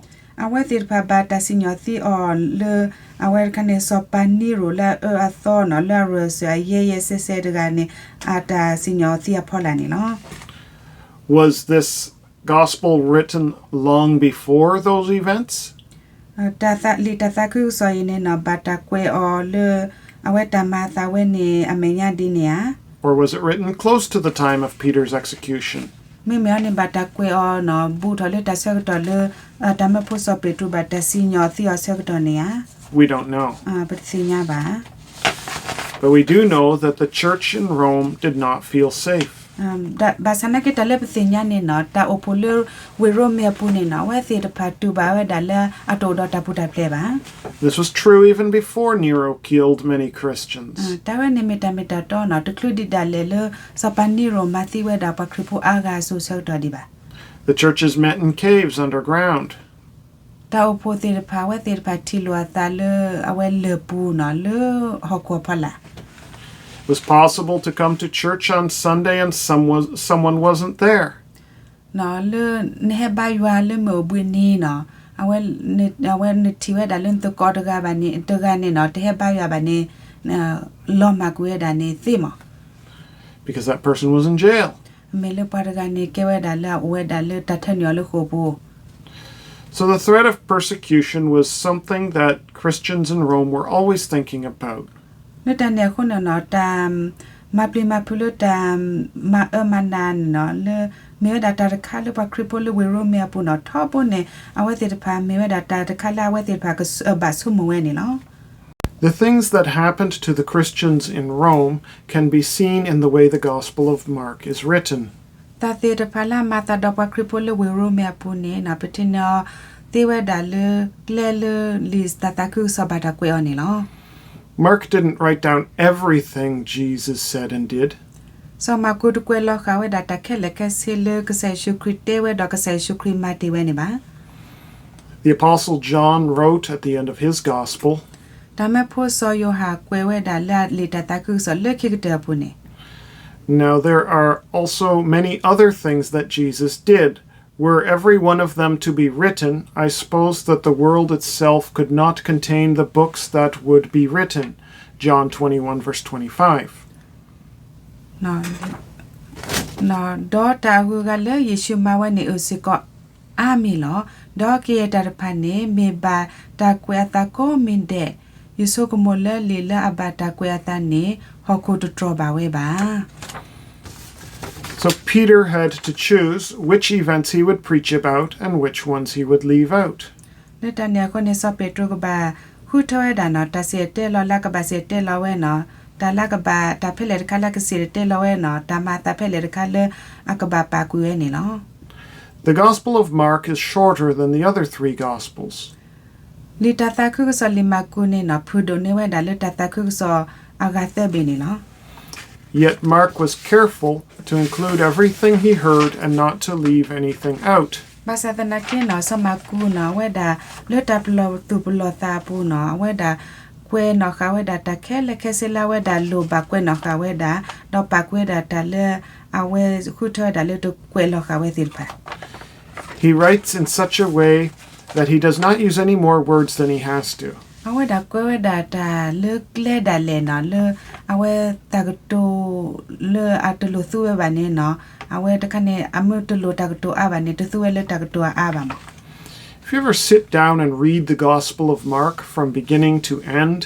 အဝဲသ့ၣ်တဖၣ်ဘၣ်တၢ်စံၣ်ညီၣ်သံအီၤလၢ အဝဲတခါန့ၣ် စီၤပၤနံရိၣ်လၢအအၢအသီနီၤ လၢအရၢၢ်စၢၤအယဲၢ်ယဲၢ်စဲစဲတဂၤန့ၣ် အတၢ်စံၣ်ညီၣ်သံအဖီလာ်န့ၣ်လီၤ. Was this gospel written long before those events? လံာ်တၢ်သးခုကစီၣ်အံၤန့ၣ်နီၤ ဘၣ်တၢ်ကွဲးအီၤလၢ အဝဲတၢ်မၤအသးဝဲန့ၣ်အမဲာ်ညါဒ်န့ၣ်ဧါ. Or was it written close to the time of Peter's execution? မ့မ့ၢ်အီၤန့ၣ် ဘၣ်တၢ်ကွဲးအီၤနီၤ ဘူးထီၣ်လၢတၢ်ဆၢကတီၢ်လၢ တၢ်မၢဖိစီၤပ့းတရူးဘၣ်တၢ်စံၣ်ညီၣ်သံအီၤဆၢကတီၢ်န့ၣ်ဧါ. We don't know. ပတသ့ၣ်ညါဘၣ်. But we do know that the church in Rome did not feel safe. ဘၣ်ဆၣ်နာ်က့တၢ်လၢပသ့ၣ်ညါန့ၣ်နီၤ တၢ်အိၣ်ဖှိၣ်လၢဝ့ၢ်ရိမ့ၤအပူၤန့ၣ်နီၤ အဝဲသ့ၣ်တဖၣ်တူၢ်ဘၣ်ဝဲဒၣ်လၢအတအိၣ်ဒီးတၢ်ပူၤတၢ်ဖျဲးဘၣ်. This was true even before Nero killed many Christians. တၢ်ဝဲန့ၣ်မ့ၢ်တၢ်မ့ၢ်တၢ်တီနီၤ တချုးဒံးဒၣ်လဲာ်လၢ စီၤပၤနံရိၣ်မၤသံဝဲဒၣ်ပှၤခရံာ်ဖိအါဂၤအစိၤဆၢကတီၢ်ဒံးဘၣ်. The churches met in caves underground. တၢ်အိၣ်ဖှိၣ်သ့ၣ်တဖၣ် အဝဲသ့ၣ်တဖၣ်ထံၣ်လိာ်အသးလၢ အဝဲလၢၢ်ပူၤနီၤ လၢဟီၣ်ခိၣ်အဖီလာ် It was possible to come to church on Sunday and someone, someone wasn't there. လၢ နဟဲဘါယွၤလၢမုၢ်အိၣ်ဘှံးနံၤနီၤ အဝဲ အဝဲနထံၣ်ဝဲဒၣ်လၢနသကိးတဂၤဘၣ်န့ၣ် တဂၤန့ၣ်နီၤ တဟဲဘါယွၤဘၣ်န့ၣ် လီၤမၢ်ကွံာ်ဝဲဒၣ်န့ၣ်သ့မး Because that person was in jail. မ့ၢ်လၢပှၤတဂၤန့ၣ် ကဲဝဲဒၣ်လၢအအိၣ်ဝဲဒၣ်လၢတၢ်ထၢနုာ်အီၤလၢဃိာ်ပူၤ So the threat of persecution was something that Christians in Rome were always thinking about. လၢတၢ်န့ၣ်အဃိန့ၣ်နီၤ တၢ်မၤပျံၤမၤဖုးလၢတၢ်မၤအၢမၤနးန့ၣ်နီၤ လၢ မ့ၢ်ဝဲဒၣ်တၢ်တခါလၢပှၤခရံာ်ဖိလၢဝ့ၢ်ရိမ့ၤအပူၤနီၤ ထီဘိန့ၣ် အဝဲသ့ၣ်တဖၣ်မ့ၢ်ဝဲဒၣ်တၢ်တခါလၢအဝဲသ့ၣ်တဖၣ်ကဘၣ်ဆိကမိၣ်ဝဲန့ၣ်လီၤ. The things that happened to the Christians in Rome can be seen in the way the Gospel of Mark is written. တၢ်သ့ၣ်တဖၣ်လၢအမၤသးဒီးပှၤခရံာ်ဖိလၢဝ့ၢ်ရိမ့ၤအပူၤန့ၣ်နီၤ ပထံၣ်န့ၢ်အီၤသ့ဝဲဒၣ်လၢ ကျဲလၢလံာ်တၢ်သးခုကစီၣ်ဘၣ်တၢ်ကွဲးအီၤန့ၣ်လီၤ. Mark didn't write down everything Jesus said and did. စီၤမၢ်ကူးတကွဲးလီၤဃာ်ဝဲဒၣ်တၢ်ခဲလၢာ်ခဲဆ့လၢ ကစၢ်ယ့ၣ်ၡူးခရံာ်တဲဝဲဒီးကစၢ်ယ့ၣ်ၡူးခရံာ်မၤတ့ၢ်ဝဲန့ၣ်ဘၣ်. The Apostle John wrote at the end of his Gospel, တၢ်မၢဖိစီၤယိၤဟၣ်ကွဲးဝဲဒၣ်လၢအလံာ်တၢ်သးခုကစီၣ် လၢခံကတၢၢ်အပူၤန့ၣ် Now there are also many other things that Jesus did. Were every one of them to be written, I suppose that the world itself could not contain the books that would be written. John twenty-one, verse twenty-five. ဒီးတၢ်အဂုၤအဂၤလၢယ့ၣ်ၡူးမၤဝဲန့ၣ်အုၣ်စ့ၢ်ကီးအါမံၤလီၤ. ဒီးကယဲၢ်တၢ်တဖၣ်န့ၣ် မ့ၢ်ဘၣ်တၢ်ကွဲးအသးကိးမံၤဒဲး, ယဆိကမိၣ်လၢလံာ်လၢအဘၣ်တၢ်ကွဲးအသးန့ၣ် ဟီၣ်ခိၣ်တတြီၢ်ဘၣ်ဝဲဘၣ်. So Peter had to choose which events he would preach about and which ones he would leave out. လၢတၢ်န့ၣ်အဃိန့ၣ် စီၤပ့းတရူးကဘၣ်ဃုထၢဝဲဒၣ်နီၤ တၢ်စံၣ်တဲၤတဲလီၤလၢအကဘၣ်စံၣ်တဲၤတဲလီၤဝဲနီၤ, တၢ်လၢအကဘၣ် တၢ်ဖဲလဲၣ်တခါလၢအကစံၣ်တဲၤတဲလီၤဝဲနီၤ, တၢ်မၤအသးဖဲလဲၣ်တခါလၢအကဘၣ်ပာ်ကွံာ်ဝဲန့ၣ်လီၤ. The Gospel of Mark is shorter than the other three Gospels. လံာ်တၢ်သးခုကစီၣ်လံာ်မၢ်ကူးန့ၣ်နီၤ ဖုၣ်ဒိၣ်န့ၢ်ဝဲဒၣ်လၢတၢ်သးခုကစီၣ်အဂၤသၢဘ့ၣ်န့ၣ်လီၤ. Yet Mark was careful to include everything he heard and not to leave anything out. ဘၣ်ဆၣ်သနာ်က့နီၤ စီၤမၢ်ကူးနီၤ အဝဲဒၣ်လၢတၢ်ပလီၢ်သူၣ်ပလီၢ်သးအပူၤနီၤ အဝဲဒၣ်ကွဲးနီၣ်ဃာ်ဝဲဒၣ်တၢ်ခဲလၢာ်ခဲဆ့လၢအဝဲဒၣ်လိၣ်ဘၣ်ကွဲးနီၣ်ဃာ်ဝဲဒၣ်, ဒီးပာ်ကွံာ်ဝဲဒၣ်တၢ်လၢအဝဲဃုထၢဝဲဒၣ်လၢတကွဲးလီၤဃာ်ဝဲသ့ၣ်တဖၣ် He writes in such a way that he does not use any more words than he has to. အဝဲဒၣ်ကွဲးဝဲဒၣ်တၢ်လၢကျဲဒၣ်လဲာ်နီၤ လၢအဝဲတၢ်ကတိၤလၢအတလိၣ်သူဝဲဘၣ်န့ၣ်နီၤ, အဝဲတခါန့ၣ် အမ့ၢ်တလိၣ်တၢ်ကတိၤအါဘၣ်န့ၣ် တသူဝဲလၢတၢ်ကတိၤအအါဘၣ်မး. If you ever sit down and read the Gospel of Mark from beginning to end,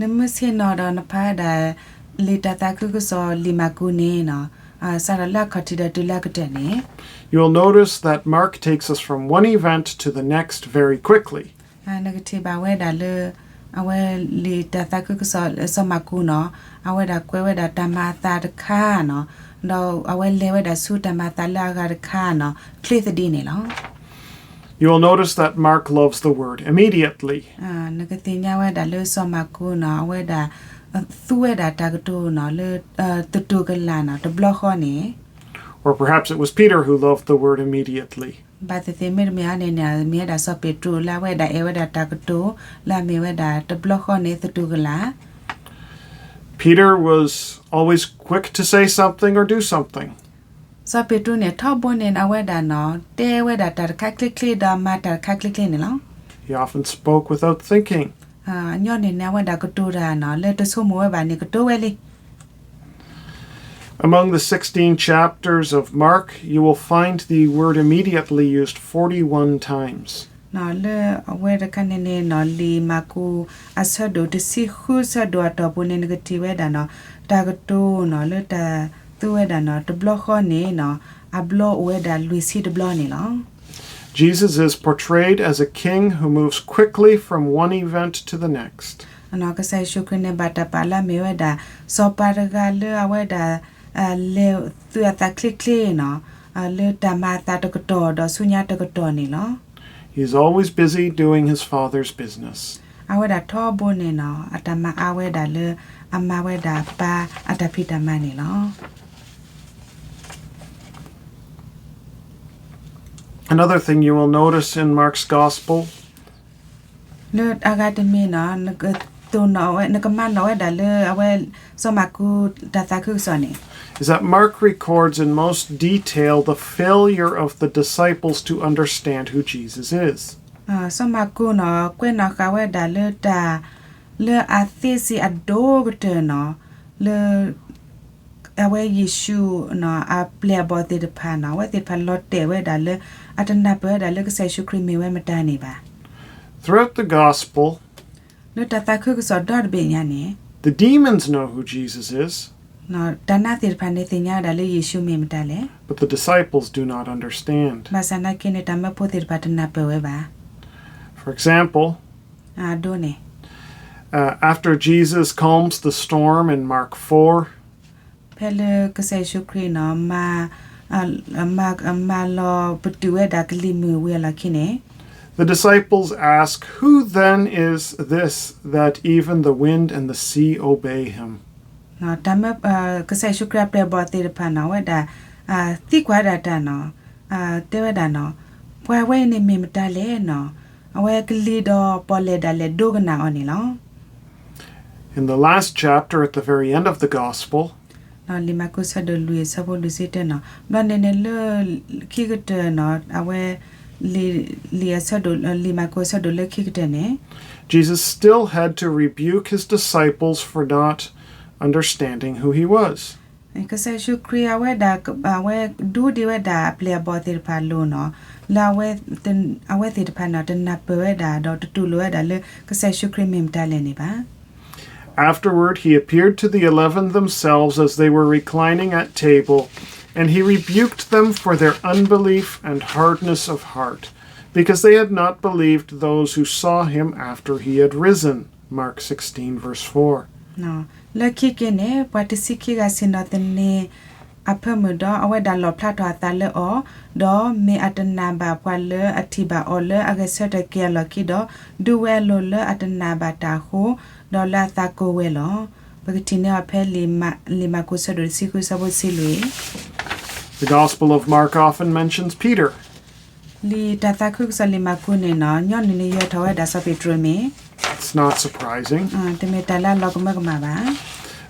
နမ့ၢ်ဆ့ၣ်နီၤဒီးနဖးဒၣ် လံာ်တၢ်သးခုကစီၣ်လံာ်မၢ်ကူးန့ၣ်နီၤ, စးထီၣ်လၢအခီၣ်ထံးဒီးတုၤလၢအကတၢၢ်န့ၣ် you will notice that Mark takes us from one event to the next very quickly. နကထံၣ်ဘၣ်ဝဲဒၣ်လၢ အဝဲလံာ်တၢ်သးခုကစီၣ်စီၤမၢ်ကူးနီၤ, အဝဲဒၣ်ကွဲးဝဲဒၣ်တၢ်မၤအသးတခါနီၤ, ဒီးအဝဲလဲၤဝဲဒၣ်ဆူတၢ်မၤအသးလၢအဂၤတခါနီၤ ချ့သဒံးန့ၣ်လီၤ. You will notice that Mark loves the word immediately. နကသ့ၣ်ညါဝဲဒၣ်လၢစီၤမၢ်ကူးနီၤ အဝဲဒၣ် သူဝဲဒၣ်တၢ်ကတိၤနီၤ လၢ သတူၢ်ကလာ်နီၤ တဘျီဃီန့ၣ် Or perhaps it was Peter who loved the word immediately. ဘၣ်သ့ၣ်သ့ၣ်မ့တမ့ၢ်အါန့ၣ်န့ၣ် မ့ၢ်ဝဲဒၣ်စီၤပ့းတရူးလၢအဝဲဒၣ်အဲၣ်ဝဲဒၣ်တၢ်ကတိၤ လၢအမ့ၢ်ဝဲဒၣ်တဘျီဃီန့ၣ် သတူၢ်ကလာ် Peter was always quick to say something or do something. စီၤပ့းတရူးန့ၣ် ထီဘိန့ၣ် အဝဲဒၣ်နီၤ တဲဝဲဒၣ်တၢ်တခါချ့ချ့ဒီးမၤတၢ်တခါချ့ချ့န့ၣ်လီၤ. He often spoke without thinking. ညီန့ၣ်န့ၣ် အဝဲဒၣ်ကတိၤတၢ်နီၤ လၢတဆိကမိၣ်ဝဲဘၣ်န့ၣ် ကတိၤဝဲလံ Among the sixteen chapters of Mark, you will find the word immediately used forty-one times. လၢအဝဲတခါန့ၣ်န့ၣ်နီၤ လံာ်မၢ်ကူးအဆၢဒိၣ်တဆံဃုဆၢဒိၣ်အတီၢ်ပူၤန့ၣ် နကထံၣ်ဝဲဒၣ်နီၤ တၢ်ကတိၤနီၤ လၢတၢ်သူဝဲဒၣ်နီၤ တဘျီဃီန့ၣ်နီၤ အဘျီအိၣ်ဝဲဒၣ်လွံၢ်ဆံတဘျီန့ၣ်လီၤ. Jesus is portrayed as a king who moves quickly from one event to the next. ကစၢ်ယ့ၣ်ၡူးခရံာ်န့ၣ် ဘၣ်တၢ်ပာ်လၢအမ့ၢ်ဝဲဒၣ် စီၤပၤတဂၤလၢအဝဲဒၣ် လဲၤသုးအသးချ့ချ့နီၤ လၢတၢ်မၤအသးတကတီၢ်ဒီးဆူညါတကတီၢ်န့ၣ်လီၤ. He is always busy doing his Father's business. အဝဲဒၣ်ထီဘိန့ၣ်နီၤ အတၢ်မၤအါဝဲဒၣ်လၢ အမၤဝဲဒၣ်ပၢ်အတၢ်ဖံးတၢ်မၤန့ၣ်လီၤ. Another thing you will notice in Mark's Gospel လၢအဂၤတမံၤနီၤ နကတိၤနီၣ်ဝဲ နကမၤနီၣ်ဝဲဒၣ်လၢအဝဲ စီၤမၢ်ကူးတၢ်သးခုကစီၣ်န့ၣ် is that Mark records in most detail the failure of the disciples to understand who Jesus is. စီၤမၢ်ကူးနီၤ ကွဲးနီၣ်ဃာ်ဝဲဒၣ်လၢတၢ် လၢအသ့စ့ၢ်အဒိၣ်ကတၢၢ်နီၤ လၢ အဝဲယ့ၣ်ၡူးနီၤ အပျဲၢ်အဘီၣ်သ့ၣ်တဖၣ်နီၤ အဝဲသ့ၣ်တဖၣ်လီၤတဲာ်ဝဲဒၣ်လၢ အတနၢ်ပၢၢ်ဝဲဒၣ်လၢကစၢ်ယ့ၣ်ၡူးခရံာ်မ့ၢ်ဝဲမတၤန့ၣ်ဘၣ်. Throughout the Gospel, လၢတၢ်သးခုကစီၣ်ဒီတဘ့ၣ်ညါန့ၣ် the demons know who Jesus is, တၢ်နါသ့ၣ်တဖၣ်န့ၣ်သ့ၣ်ညါဝဲဒၣ်လၢယ့ၣ်ၡူးမ့ၢ်မတၤလဲၣ် but the disciples do not understand. ဘၣ်ဆၣ်သနာ်က့န့ၣ် တၢ်မၢဖိသ့ၣ်တဖၣ်တနၢ်ပၢၢ်ဝဲဘၣ်. For example, အဒိန့ၣ် uh, after Jesus calms the storm in Mark four, ဖဲလၢကစၢ်ယ့ၣ်ၡူးခရံာ်နီၤ မၤ မၤလီၤပတုာ်ဝဲဒၣ်ကလံၤမုၢ်ဝံၤအလီၢ်ခံန့ၣ် the disciples ask, Who then is this that even the wind and the sea obey him? တၢ်မၢ ကစၢ်ယ့ၣ်ၡူးခရံာ်အပျဲၢ်အဘီၣ်သ့ၣ်တဖၣ်နီၤ အဝဲဒၣ် သံကွၢ်ဒၣ်တၢ်နီၤ တဲဝဲဒၣ်နီၤ ပှၤဝဲအံၤန့ၣ်မ့ၢ်မတၤလဲၣ်နီၤ အဝဲကလံၤဒီးပီၣ်လဲၣ်ဒၣ်လဲာ်ဒိကနၣ်အီၤန့ၣ်လီၤ. In the last chapter, at the very end of the Gospel, လံာ်မၢ်ကူးဆၢဒိၣ်လွံၢ်အဆၢဖိလွံၢ်ဆံတၢနီၤ ဘျီန့ၣ်န့ၣ်လၢခံကတၢၢ်နီၤ အဝဲ လံာ် လံာ်အဆၢဒိၣ် လံာ်မၢ်ကူးအဆၢဒိၣ်လၢခံကတၢၢ်န့ၣ် Jesus still had to rebuke his disciples for not understanding who he was. ကစၢ်ယ့ၣ်ၡူးခရံာ်အဝဲဒၣ် အဝဲဒူဒံးဝဲဒၣ်အပျဲၢ်အဘီၣ်သ့ၣ်တဖၣ်အလိၤနီၤ လၢ အဝဲသ့ၣ်တဖၣ်န့ၣ် တနၢ်ပၢၢ်ဝဲဒၣ် ဒီးတတူၢ်လိာ်ဝဲဒၣ်လၢကစၢ်ယ့ၣ်ၡူးခရံာ်မ့ၢ်မတၤလဲၣ်န့ၣ်ဘၣ်. Afterward, he appeared to the eleven themselves as they were reclining at table, and he rebuked them for their unbelief and hardness of heart, because they had not believed those who saw him after he had risen. Mark sixteen, verse four. လၢခံက့ၤန့ၣ် ပှၤတဆံခံဂၤဆ့ၣ်နီၤသန့ၤအဖၢမုၢ်ဒီး အဝဲဒၣ်လီၣ်ဖျါထီၣ်အသးလၢအီၤ, ဒီးမ့ၢ်အတနာ်ဘၣ်ပှၤလၢအထံၣ်ဘၣ်အီၤလၢအဂဲၤဆၢထၢၣ်က့ၤအလီၢ်ခံဒီး ဒုးဝဲအလိၤလၢအတနာ်ဘၣ်တၢ်အဃိ, ဒီးလၢအသးကိၢ်ဝဲလီၤ. ပကထံၣ်န့ၢ်အီၤဖဲလံာ်မၢ်ကူးဆၢဒိၣ်တဆံဃုဆၢဖိတဆံလွံၢ် The Gospel of Mark often mentions Peter. လံာ်တၢ်သးခုကစီၣ်လံာ်မၢ်ကူးန့ၣ်နီၤ ညီနုၢ်န့ၣ်ယွဲထီၣ်ဝဲဒၣ်စီၤပ့းတရူးမ့ၢ်, It's not surprising. တမ့ၢ်တၢ်လၢအလီၤကမၢကမၣ်ဘၣ်.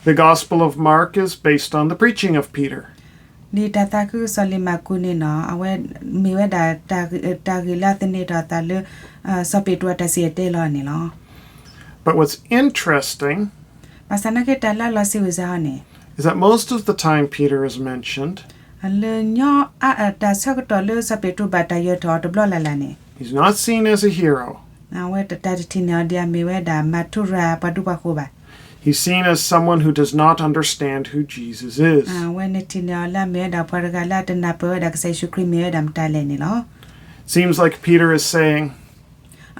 The Gospel of Mark is based on the preaching of Peter. လံာ်တၢ်သးခုကစီၣ်လံာ်မၢ်ကူးန့ၣ်နီၤ အဝဲမ့ၢ်ဝဲဒၣ်တၢ်ဂ့ၢ်လၢအသန့ၤထီၣ်အသးလၢ စီၤပ့းတရူးအတၢ်စံၣ်တဲၤတဲလီၤန့ၣ်လီၤ. But what's interesting ဘၣ်ဆၣ်နာ်က့တၢ်လၢအလီၤစံးဝံၤစ့ၢ်ကီးန့ၣ် is that most of the time Peter is mentioned, လၢညီအါအတၢ်ဆၢကတီၢ်လၢစီၤပ့းတရူးဘၣ်တၢ်ယွဲထီၣ်အီၤတဘျီလၢ်လၢ်န့ၣ် he's not seen as a hero. အဝဲတၢ်တထံၣ်န့ၢ်အီၤဒ်အမ့ၢ်ဝဲဒၣ်မၤထူရၤပှၤဒူပှၤယိၤဘၣ်. He's seen as someone who does not understand who Jesus is. အဝဲန့ၣ်ထံၣ်န့ၢ်အီၤလၢအမ့ၢ်ဝဲဒၣ်ပှၤတဂၤလၢအတနၢ်ပၢၢ်ဝဲဒၣ်ကစၢ်ယ့ၣ်ၡူးခရံာ်မ့ၢ်ဝဲဒၣ်မတၤလဲၣ်န့ၣ်လီၤ. Seems like Peter is saying,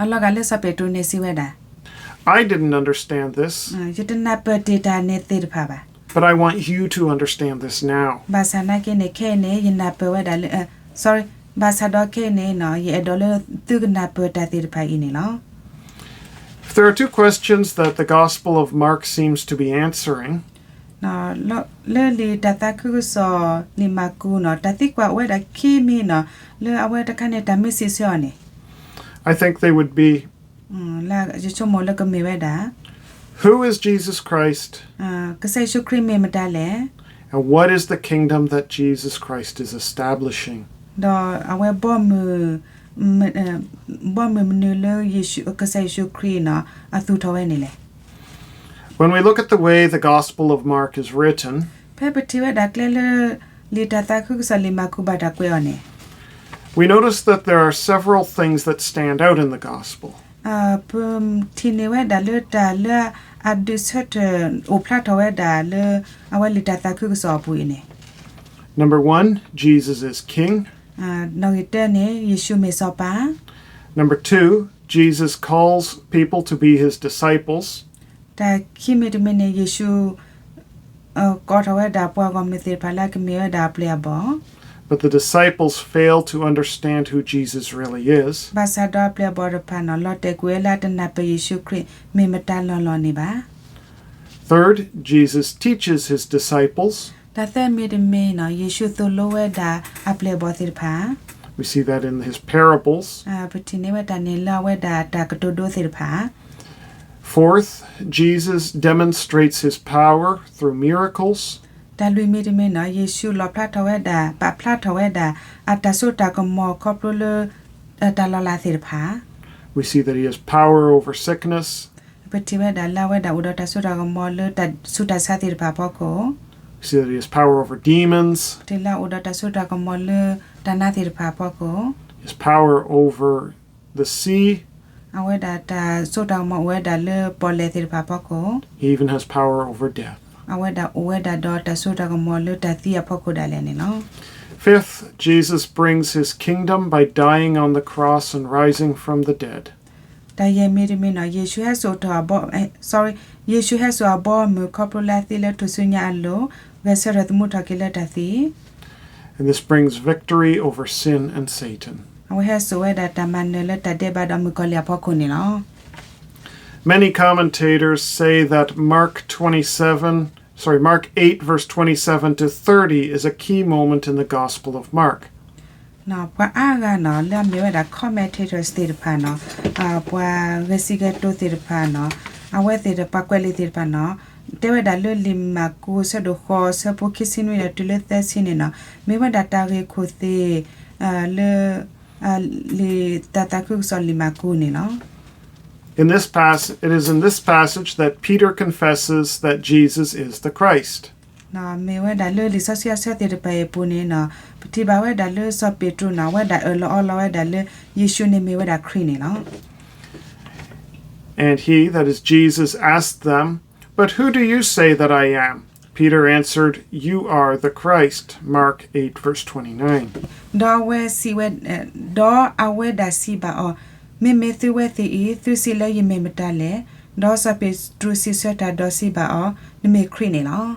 အလီၤဂာ်လၢစီၤပ့းတရူးန့ၣ်စံးဝဲဒၣ်, I didn't understand this, ယတနၢ်ပၢၢ်တ့ၢ်တၢ်န့ၣ်သ့ၣ်တဖၣ်ဘၣ်. But I want you to understand this now. ဘၣ်ဆၣ်နာ်က့န့ၣ် ခဲအံၤန့ၣ် ယနၢ်ပၢၢ်ဝဲဒၣ်လၢ, sorry, ဘၣ်ဆၣ်ဒီးခဲအံၤန့ၣ်နီၤ ယအဲၣ်ဒိးလၢသုကနၢ်ပၢၢ်တၢ်သ့ၣ်တဖၣ်အံၤန့ၣ်လီၤ. If there are two questions that the Gospel of Mark seems to be answering, လၢလံာ်တၢ်သးခုကစီၣ်လံာ်မၢ်ကူးနီၤ တၢ်သံကွၢ်အိၣ်ဝဲဒၣ်ခံမံၤနီၤ လၢအဝဲတခါန့ၣ် တၢ်မ့ၢ်စံးဆၢအီၤန့ၣ် I think they would be, လၢယဆိကမိၣ်လၢကမ့ၢ်ဝဲဒၣ် Who is Jesus Christ? ကစၢ်ယ့ၣ်ၡူးခရံာ်မ့ၢ်မတၤလဲၣ် And what is the kingdom that Jesus Christ is establishing? ဒီးအဝဲဘီမုၢ်, ဘီမုၢ်မနုၤလၢကစၢ်ယ့ၣ်ၡူးခရံာ်နီၤ အသူၣ်ထီၣ်ဝဲန့ၣ်လဲၣ်. When we look at the way the Gospel of Mark is written, ဖဲပထံၣ်ဝဲဒၣ်ကျဲလၢ လံာ်တၢ်သးခုကစီၣ်လံာ်မၢ်ကူးဘၣ်တၢ်ကွဲးအီၤန့ၣ် we notice that there are several things that stand out in the Gospel. ပထံၣ်န့ၢ်ဝဲဒၣ်လၢတၢ်လၢအဒုးဆၢထၢၣ်အိၣ်ဖျါထီၣ်ဝဲဒၣ်လၢ အဝဲလံာ်တၢ်သးခုကစီၣ်အပူၤအံၤန့ၣ် Number one, Jesus is king. နီၣ်ဂံၢ်တၢန့ၣ် ယ့ၣ်ၡူးမ့ၢ်စီၤပၤ Number two, Jesus calls people to be his disciples. တၢ်ခံမံၤတမံၤန့ၣ် ယ့ၣ်ၡူး ကိးထီၣ်ဝဲဒၣ်ပှၤဂီၢ်မုၢ်သ့ၣ်တဖၣ်လၢအကမ့ၢ်ဝဲဒၣ်အပျဲၢ်အဘီၣ် But the disciples fail to understand who Jesus really is. ဘၣ်ဆၣ်ဒီးအပျဲၢ်အဘီၣ်တဖၣ်နီၤ လီၤတဲာ်ကွံာ်ဝဲလၢအတနၢ်ပၢၢ်ယ့ၣ်ၡူးခရံာ်မ့ၢ်မတၤလီၢ်လီၢ်န့ၣ်ဘၣ်. Third, Jesus teaches his disciples. တၢ်သၢမံၤတမံၤနီၤ ယ့ၣ်ၡူးသိၣ်လိဝဲဒၣ်အပျဲၢ်အဘီၣ်သ့ၣ်တဖၣ် We see that in his parables. ပထံၣ်န့ၢ်ဝဲဒၣ်န့ၣ်လၢအဝဲဒၣ်တၢ်ကတိၤဒိသ့ၣ်တဖၣ် Fourth, Jesus demonstrates his power through miracles. တၢ်လွံၢ်မံၤတမံၤနီၤ ယ့ၣ်ၡူးလီၣ်ဖျါထီၣ်ဝဲဒၣ် ပာ်ဖျါထီၣ်ဝဲဒၣ် အတၢ်စိတၢ်ကမီၤခီဖျိလၢ တၢ်လီၤလးသ့ၣ်တဖၣ် We see that he has power over sickness. ပထံၣ်ဝဲဒၣ်လၢအဝဲဒၣ်အိၣ်ဒီးတၢ်စိတၢ်ကမီၤလၢတၢ်ဆူးတၢ်ဆါသ့ၣ်တဖၣ်အဖီခိၣ် We see that he has power over demons. ပထံၣ်လၢအအိၣ်ဒီးတၢ်စိတၢ်ကမီၤလၢတၢ်နါသ့ၣ်တဖၣ်အဖီခိၣ် He has power over the sea. အဝဲဒၣ်တၢ်စိတၢ်ကမီၤအိၣ်ဝဲဒၣ်လၢပီၣ်လဲၣ်သ့ၣ်တဖၣ်အဖီခိၣ် He even has power over death. အဝဲဒၣ်အိၣ်ဝဲဒၣ်ဒီးတၢ်စိတၢ်ကမီၤလၢတၢ်သံအဖီခိၣ်ဒၣ်လဲာ်န့ၣ်လီၤ. Fifth, Jesus brings his kingdom by dying on the cross and rising from the dead. တၢ်ယဲၢ်မံၤတမံၤနီၤ ယ့ၣ်ၡူးဟဲစိာ်ထီၣ်အဘီ, sorry, ယ့ၣ်ၡူးဟဲစိာ်အဘီအမုၢ်ခီဖျိလၢအသံလၢထူၣ်စုညါအလိၤ, ဂဲၤဆၢထၢၣ်သမူထီၣ်က့ၤလၢတၢ်သံ And this brings victory over sin and Satan. အဝဲဟဲစိာ်ဝဲဒၣ်တၢ်မၤနၢၤလၢတၢ်ဒဲးဘးဒီးမုၣ်ကီၤလံၢ်အဖီခိၣ်န့ၣ်လီၤ. Many commentators say that Mark twenty-seven, sorry, Mark eight, verse twenty-seven to thirty is a key moment in the Gospel of Mark. ပှၤအါဂၤနီၤ လၢအမ့ၢ်ဝဲဒၣ် commentators သ့ၣ်တဖၣ်နီၤ, ပှၤဂဲၤစံးဂဲၤတိၤသ့ၣ်တဖၣ်နီၤ, အဝဲသ့ၣ်တဖၣ်ကွဲးလံာ်သ့ၣ်တဖၣ်နီၤ, တဲဝဲဒၣ်လၢလံာ်မၢ်ကူးဆၢဒိၣ်ဃိး ဆၢဖိခံဆံနွံဒီးတုၤလၢသၢဆံန့ၣ်နီၤ, မ့ၢ်ဝဲဒၣ်တၢ်ဂ့ၢ်ခိၣ်သ့ၣ် လၢ လံာ်တၢ်သးခုကစီၣ်လံာ်မၢ်ကူးန့ၣ်လီၤ. In this pass-, it is in this passage that Peter confesses that Jesus is the Christ. မ့ၢ်ဝဲဒၣ်လၢလံာ်စီဆှံအဆၢသ့ၣ်တဖၣ်အံၤအပူၤန့ၣ်နီၤ, ပထံၣ်ဘၣ်ဝဲဒၣ်လၢစီၤပ့းတရူးနီၤ အဝဲဒၣ်အၢၣ်လီၤအီလီၤဝဲဒၣ်လၢ ယ့ၣ်ၡူးန့ၣ်မ့ၢ်ဝဲဒၣ်ခရံာ်န့ၣ်လီၤ. And he, that is Jesus, asked them, But who do you say that I am? Peter answered, You are the Christ. Mark eight, verse twenty-nine. ဒီးအဝဲစံးဝဲ, ဒီးအဝဲဒၣ်စံးဘၣ်အီၤ, မ့မ့ၢ်သုဝဲသ့ၣ်အံၤ, သုစံးလၢယမ့ၢ်မတၤလဲၣ်. ဒီးစီၤပ့းတရူးစံးဆၢတၢ်ဒီးစံးဘၣ်အီၤ, နမ့ၢ်ခရံာ်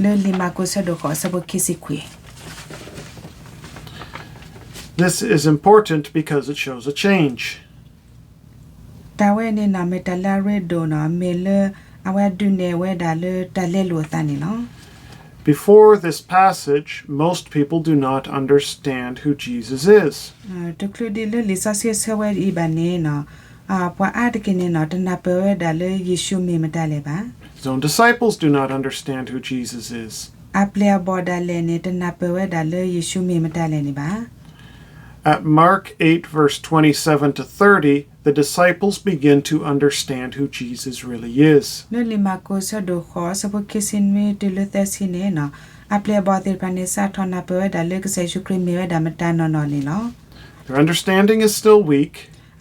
န့ၣ်လီၤ. လၢလံာ်မၢ်ကူးဆၢဒိၣ်ဃိး အဆၢဖိခံဆံခွံ This is important because it shows a change. တၢ်ဝဲန့ၣ်နီၤ မ့ၢ်တၢ်လၢအရ့ဒိၣ်နီၤ, မ့ၢ်လၢအဝဲဒုးနဲၣ်ဝဲဒၣ်လၢတၢ်လဲလိာ်အသးန့ၣ်လီၤ. Before this passage, most people do not understand who Jesus is. တချုးဒံးလၢလံာ်စီဆှံဆၢဝဲအံၤဘၣ်န့ၣ်နီၤ, ပှၤအါတက့ၢ်န့ၣ်နီၤ တနၢ်ပၢၢ်ဝဲဒၣ်လၢယ့ၣ်ၡူးမ့ၢ်မတၤလဲၣ်ဘၣ်. His own disciples do not understand who Jesus is. အပျဲၢ်အဘီၣ်ဒၣ်လဲာ်န့ၣ် တနၢ်ပၢၢ်ဝဲဒၣ်လၢယ့ၣ်ၡူးမ့ၢ်မတၤလဲၣ်န့ၣ်ဘၣ်. At Mark eight, verse twenty-seven to thirty, the disciples begin to understand who Jesus really is. လၢလံာ်မၢ်ကူးဆၢဒိၣ်ဃိး အဆၢဖိခံဆံနွံတုၤလၢသၢဆံန့ၣ်နီၤ, အပျဲၢ်အဘီၣ်သ့ၣ်တဖၣ်န့ၣ် စးထီၣ်နၢ်ပၢၢ်ဝဲဒၣ်လၢကစၢ်ယ့ၣ်ၡူးခရံာ်မ့ၢ်ဝဲဒၣ်မတၤနီၢ်နီၢ်န့ၣ်လီၤ. Their understanding is still weak.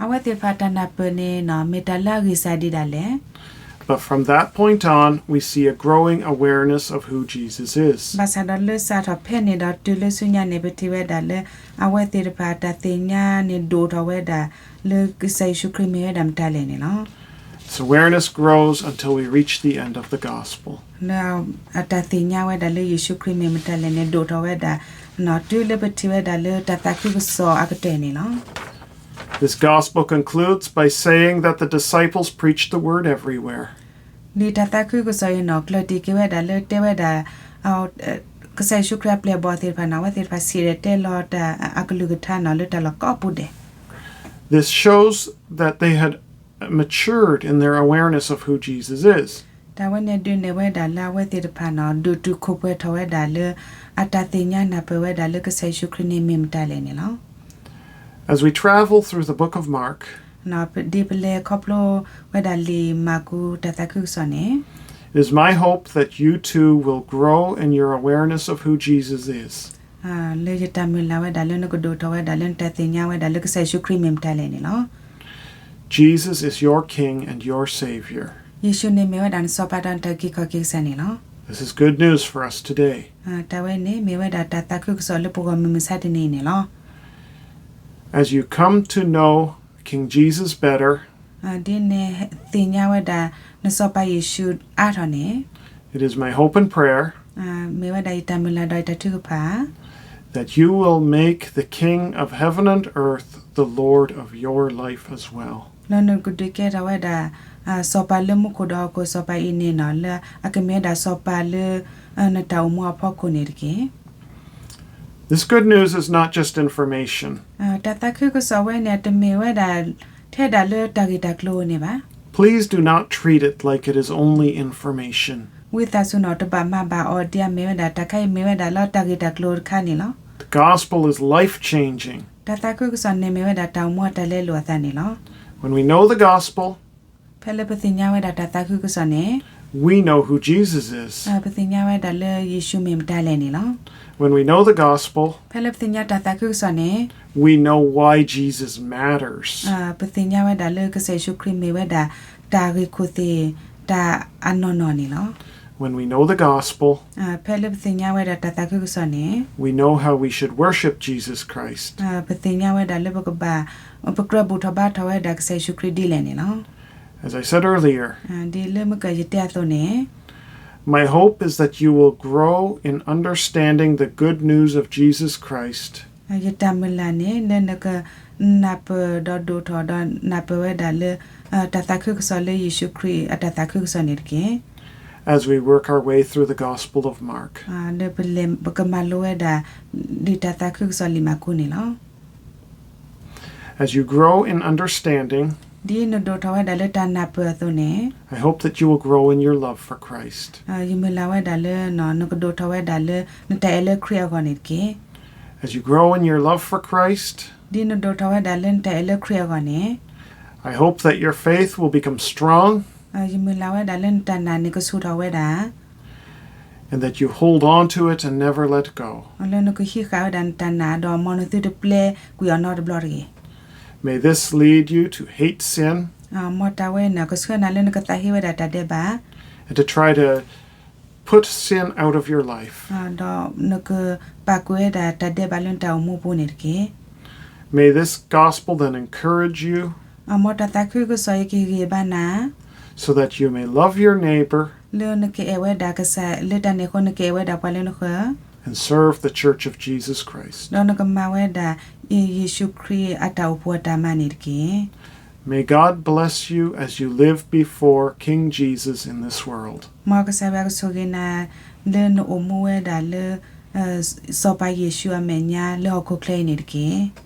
အဝဲသ့ၣ်တဖၣ်တၢ်နၢ်ပၢၢ်န့ၣ်နီၤ မ့ၢ်တၢ်လၢအဂံၢ်စၢ်ဒံးဒၣ်လဲာ်. But from that point on, we see a growing awareness of who Jesus is. ဘၣ်ဆၣ်ဒီးလၢစးထီၣ်ဖဲန့ၣ်ဒီးတုၤလၢဆူညါန့ၣ် ပထံၣ်ဝဲဒၣ်လၢ အဝဲသ့ၣ်တဖၣ်တၢ်သ့ၣ်ညါန့ၣ်ဒိၣ်ထီၣ်ဝဲဒၣ် လၢကစၢ်ယ့ၣ်ၡူးခရံာ်မ့ၢ်ဝဲဒၣ်မတၤလဲၣ်န့ၣ်လီၤ. This awareness grows until we reach the end of the gospel. လၢအတၢ်သ့ၣ်ညါဝဲဒၣ်လၢယ့ၣ်ၡူးခရံာ်မ့ၢ်မတၤလဲၣ်န့ၣ် ဒိၣ်ထီၣ်ဝဲဒၣ် တုၤလၢပထံၣ်ဝဲဒၣ်လၢတၢ်သးခုကစီၣ်အကတၢၢ်န့ၣ်လီၤ. This gospel concludes by saying that the disciples preached the word everywhere. လံာ်တၢ်သးခုကစီၣ်အံၤနီၤ ကျၢၢ်တံၢ်က့ၤဝဲဒၣ်လၢတဲဝဲဒၣ် ကစၢ်ယ့ၣ်ၡူးခရံာ်အပျဲၢ်အဘီၣ်သ့ၣ်တဖၣ်န့ၣ် အဝဲသ့ၣ်တဖၣ်စံၣ်တဲၤတဲလီၤတၢ်အကလုၢ်ကထါနီၤ လၢတၢ်လီၢ်ကိးပူၤဒဲး. This shows that they had matured in their awareness of who Jesus is. တၢ်ဝဲန့ၣ်ဒုးနဲၣ်ဝဲဒၣ်လၢအဝဲသ့ၣ်တဖၣ်နီၤ ဒိၣ်တုာ်ခိၣ်ပှဲၤထီၣ်ဝဲဒၣ်လၢ အတၢ်သ့ၣ်ညါနၢ်ပၢၢ်ဝဲဒၣ်လၢကစၢ်ယ့ၣ်ၡူးခရံာ်န့ၣ်မ့ၢ်မတၤလဲၣ်န့ၣ်လီၤ. As we travel through the book of Mark, ဒ်ပလဲၤခီဖျိဝဲဒၣ်လံာ်မၢ်ကူးတၢ်သးခုကစီၣ်န့ၣ် it is my hope that you too will grow in your awareness of who Jesus is. လၢယတၢ်မုၢ်လၢ်ဝဲဒၣ်လၢနကဒိၣ်ထီၣ်ဝဲဒၣ်လၢနတၢ်သ့ၣ်ညါဝဲဒၣ်လၢကစၢ်ယ့ၣ်ၡူးခရံာ်မ့ၢ်မတၤလဲၣ်န့ၣ်လီၤ. Jesus is your King and your Savior. ယ့ၣ်ၡူးန့ၣ်မ့ၢ်ဝဲဒၣ်နစီၤပၤဒီးနတၢ်အုၣ်က့ၤခီၣ်က့ၤကစၢ်န့ၣ်လီၤ. This is good news for us today. တၢ်ဝဲန့ၣ်မ့ၢ်ဝဲဒၣ်တၢ်သးခုကစီၣ်လၢပဂီၢ်မုၢ်မဆါတနံၤအံၤန့ၣ်လီၤ. As you come to know King Jesus better, ဒ်နသ့ၣ်ညါဝဲဒၣ်နစီၤပၤယ့ၣ်ၡူးအါထီၣ်န့ၣ် it is my hope and prayer မ့ၢ်ဝဲဒၣ်ယတၢ်မုၢ်လၢ်ဒီးယတၢ်ထုကဖၣ် that you will make the King of heaven and earth the Lord of your life as well. လၢနကဒုးကဲထီၣ်ဝဲဒၣ် စီၤပၤလၢမူခိၣ်ဒီးဟီၣ်ခိၣ်စီၤပၤအံၤန့ၣ်နီၤ လၢအကမ့ၢ်ဝဲဒၣ်စီၤပၤလၢ နတၢ်အိၣ်မူအဖီခိၣ်န့ၣ်တက့ၢ်. This good news is not just information. တၢ်သးခုကစီၣ်ဝဲန့ၣ် တမ့ၢ်ဝဲဒၣ် ထဲဒၣ်လၢတၢ်ဂ့ၢ်တၢ်ကျိၤန့ၣ်ဘၣ်. Please do not treat it like it is only information. ဝံသးစူၤနီၤ တဘၣ်မၤဘၣ်အီၤဒ်အမ့ၢ်ဝဲဒၣ် တၢ်ခါအံၤမ့ၢ်ဝဲဒၣ်လၢတၢ်ဂ့ၢ်တၢ်ကျိၤတခါန့ၣ်လီၤ. The gospel is life-changing. တၢ်သးခုကစီၣ်န့ၣ်မ့ၢ်ဝဲဒၣ်တၢ်အိၣ်မူအတၢ်လဲလိာ်အသးန့ၣ်လီၤ. When we know the gospel, ဖဲလၢပသ့ၣ်ညါဝဲဒၣ်တၢ်သးခုကစီၣ်န့ၣ် we know who Jesus is. ပသ့ၣ်ညါဝဲဒၣ်လၢယ့ၣ်ၡူးမ့ၢ်မတၤလဲၣ်န့ၣ်လီၤ. When we know the gospel, ဖဲလၢပသ့ၣ်ညါတၢ်သးခုကစီၣ်န့ၣ် we know why Jesus matters. ပသ့ၣ်ညါဝဲဒၣ်လၢကစၢ်ယ့ၣ်ၡူးခရံာ်မ့ၢ်ဝဲဒၣ် တၢ်ဂ့ၢ်ခိၣ်သ့ၣ် တၢ်အနီၢ်နီၢ်န့ၣ်လီၤ. When we know the gospel, ဖဲလၢပသ့ၣ်ညါဝဲဒၣ်တၢ်သးခုကစီၣ်န့ၣ် we know how we should worship Jesus Christ. ပသ့ၣ်ညါဝဲဒၣ်လၢပကဘၣ် ပကြၢးဘူၣ်ထီၣ်ဘါထီၣ်ဝဲဒၣ်ကစၢ်ယ့ၣ်ၡူးခရံာ်ဒ်လဲၣ်န့ၣ်လီၤ. As I said earlier, ဒ်လၢမုၢ်ကၢၢ်ယတဲအသိးန့ၣ် my hope is that you will grow in understanding the good news of Jesus Christ. ယတၢ်မုၢ်လၢ်န့ၣ် လၢနကနၢ်ပၢၢ်ဒီးဒိၣ်ထီၣ်ဒီးနၢ်ပၢၢ်ဝဲဒၣ်လၢ တၢ်သးခုကစီၣ်လၢယ့ၣ်ၡူးခရံာ်အတၢ်သးခုကစီၣ်န့ၣ်တက့ၢ်. As we work our way through the Gospel of Mark, လၢပလဲၤပကမၤလိဝဲဒၣ် လံာ်တၢ်သးခုကစီၣ်လံာ်မၢ်ကူးန့ၣ်လီၤ. As you grow in understanding, ဒ်နဒိၣ်ထီၣ်ဝဲဒၣ်လၢတၢ်နၢ်ပၢၢ်အသိးန့ၣ် I hope that you will grow in your love for Christ. ယမုၢ်လၢ်ဝဲဒၣ်လၢ နကဒိၣ်ထီၣ်ဝဲဒၣ်လၢ နတၢ်အဲၣ်လၢခရံာ်အဂီၢ်န့ၣ်တက့ၢ်. As you grow in your love for Christ, ဒ်နဒိၣ်ထီၣ်ဝဲဒၣ်လၢနတၢ်အဲၣ်လၢခရံာ်အဂီၢ်န့ၣ် I hope that your faith will become strong ယမုၢ်လၢ်ဝဲဒၣ်လၢနတၢ်နာ်န့ၣ်ကဆူၣ်ထီၣ်ဝဲဒၣ် and that you hold on to it and never let go. လၢနကဟံးဃာ်ဝဲဒၣ်နတၢ်နာ်ဒီးမ်နသုတပျဲကွံာ်အီၤနီတဘျီတဂ့ၤ. May this lead you to hate sin မ်တၢ်ဝဲန့ၣ် ကဆှၢနၤလၢနကသးဟ့ဝဲဒၣ်တၢ်ဒဲးဘး and to try to put sin out of your life. ဒီးနကပာ်ကွံာ်ဝဲဒၣ်တၢ်ဒဲးဘးလၢနတၢ်အိၣ်မူပူၤန့ၣ်တက့ၢ်. May this gospel then encourage you မ်တၢ်သးခုကစီၣ်အံၤကဟ့ၣ်ဂံၢ်ဘါနၤ so that you may love your neighbor လၢနကအဲၣ်ဝဲဒၣ်ကစၢ် လၢတၢ်န့ၣ်အဃိ နကအဲၣ်ဝဲဒၣ်ပှၤလၢနဃၢၤ and serve the Church of Jesus Christ. ဒီးနကမၤဝဲဒၣ် ယ့ၣ်ၡူးခရံာ်အတၢ်အိၣ်ဖှိၣ်အတၢ်မၤန့ၣ်တက့ၢ်. May God bless you as you live before King Jesus in this world. မ်ကစၢ်ယွၤကဆိၣ်ဂ့ၤနၤ လၢနအိၣ်မူဝဲဒၣ်လၢ စီၤပၤယ့ၣ်ၡူးအမဲာ်ညါလၢဟီၣ်ခိၣ်ချၢအံၤန့ၣ်တက့ၢ်.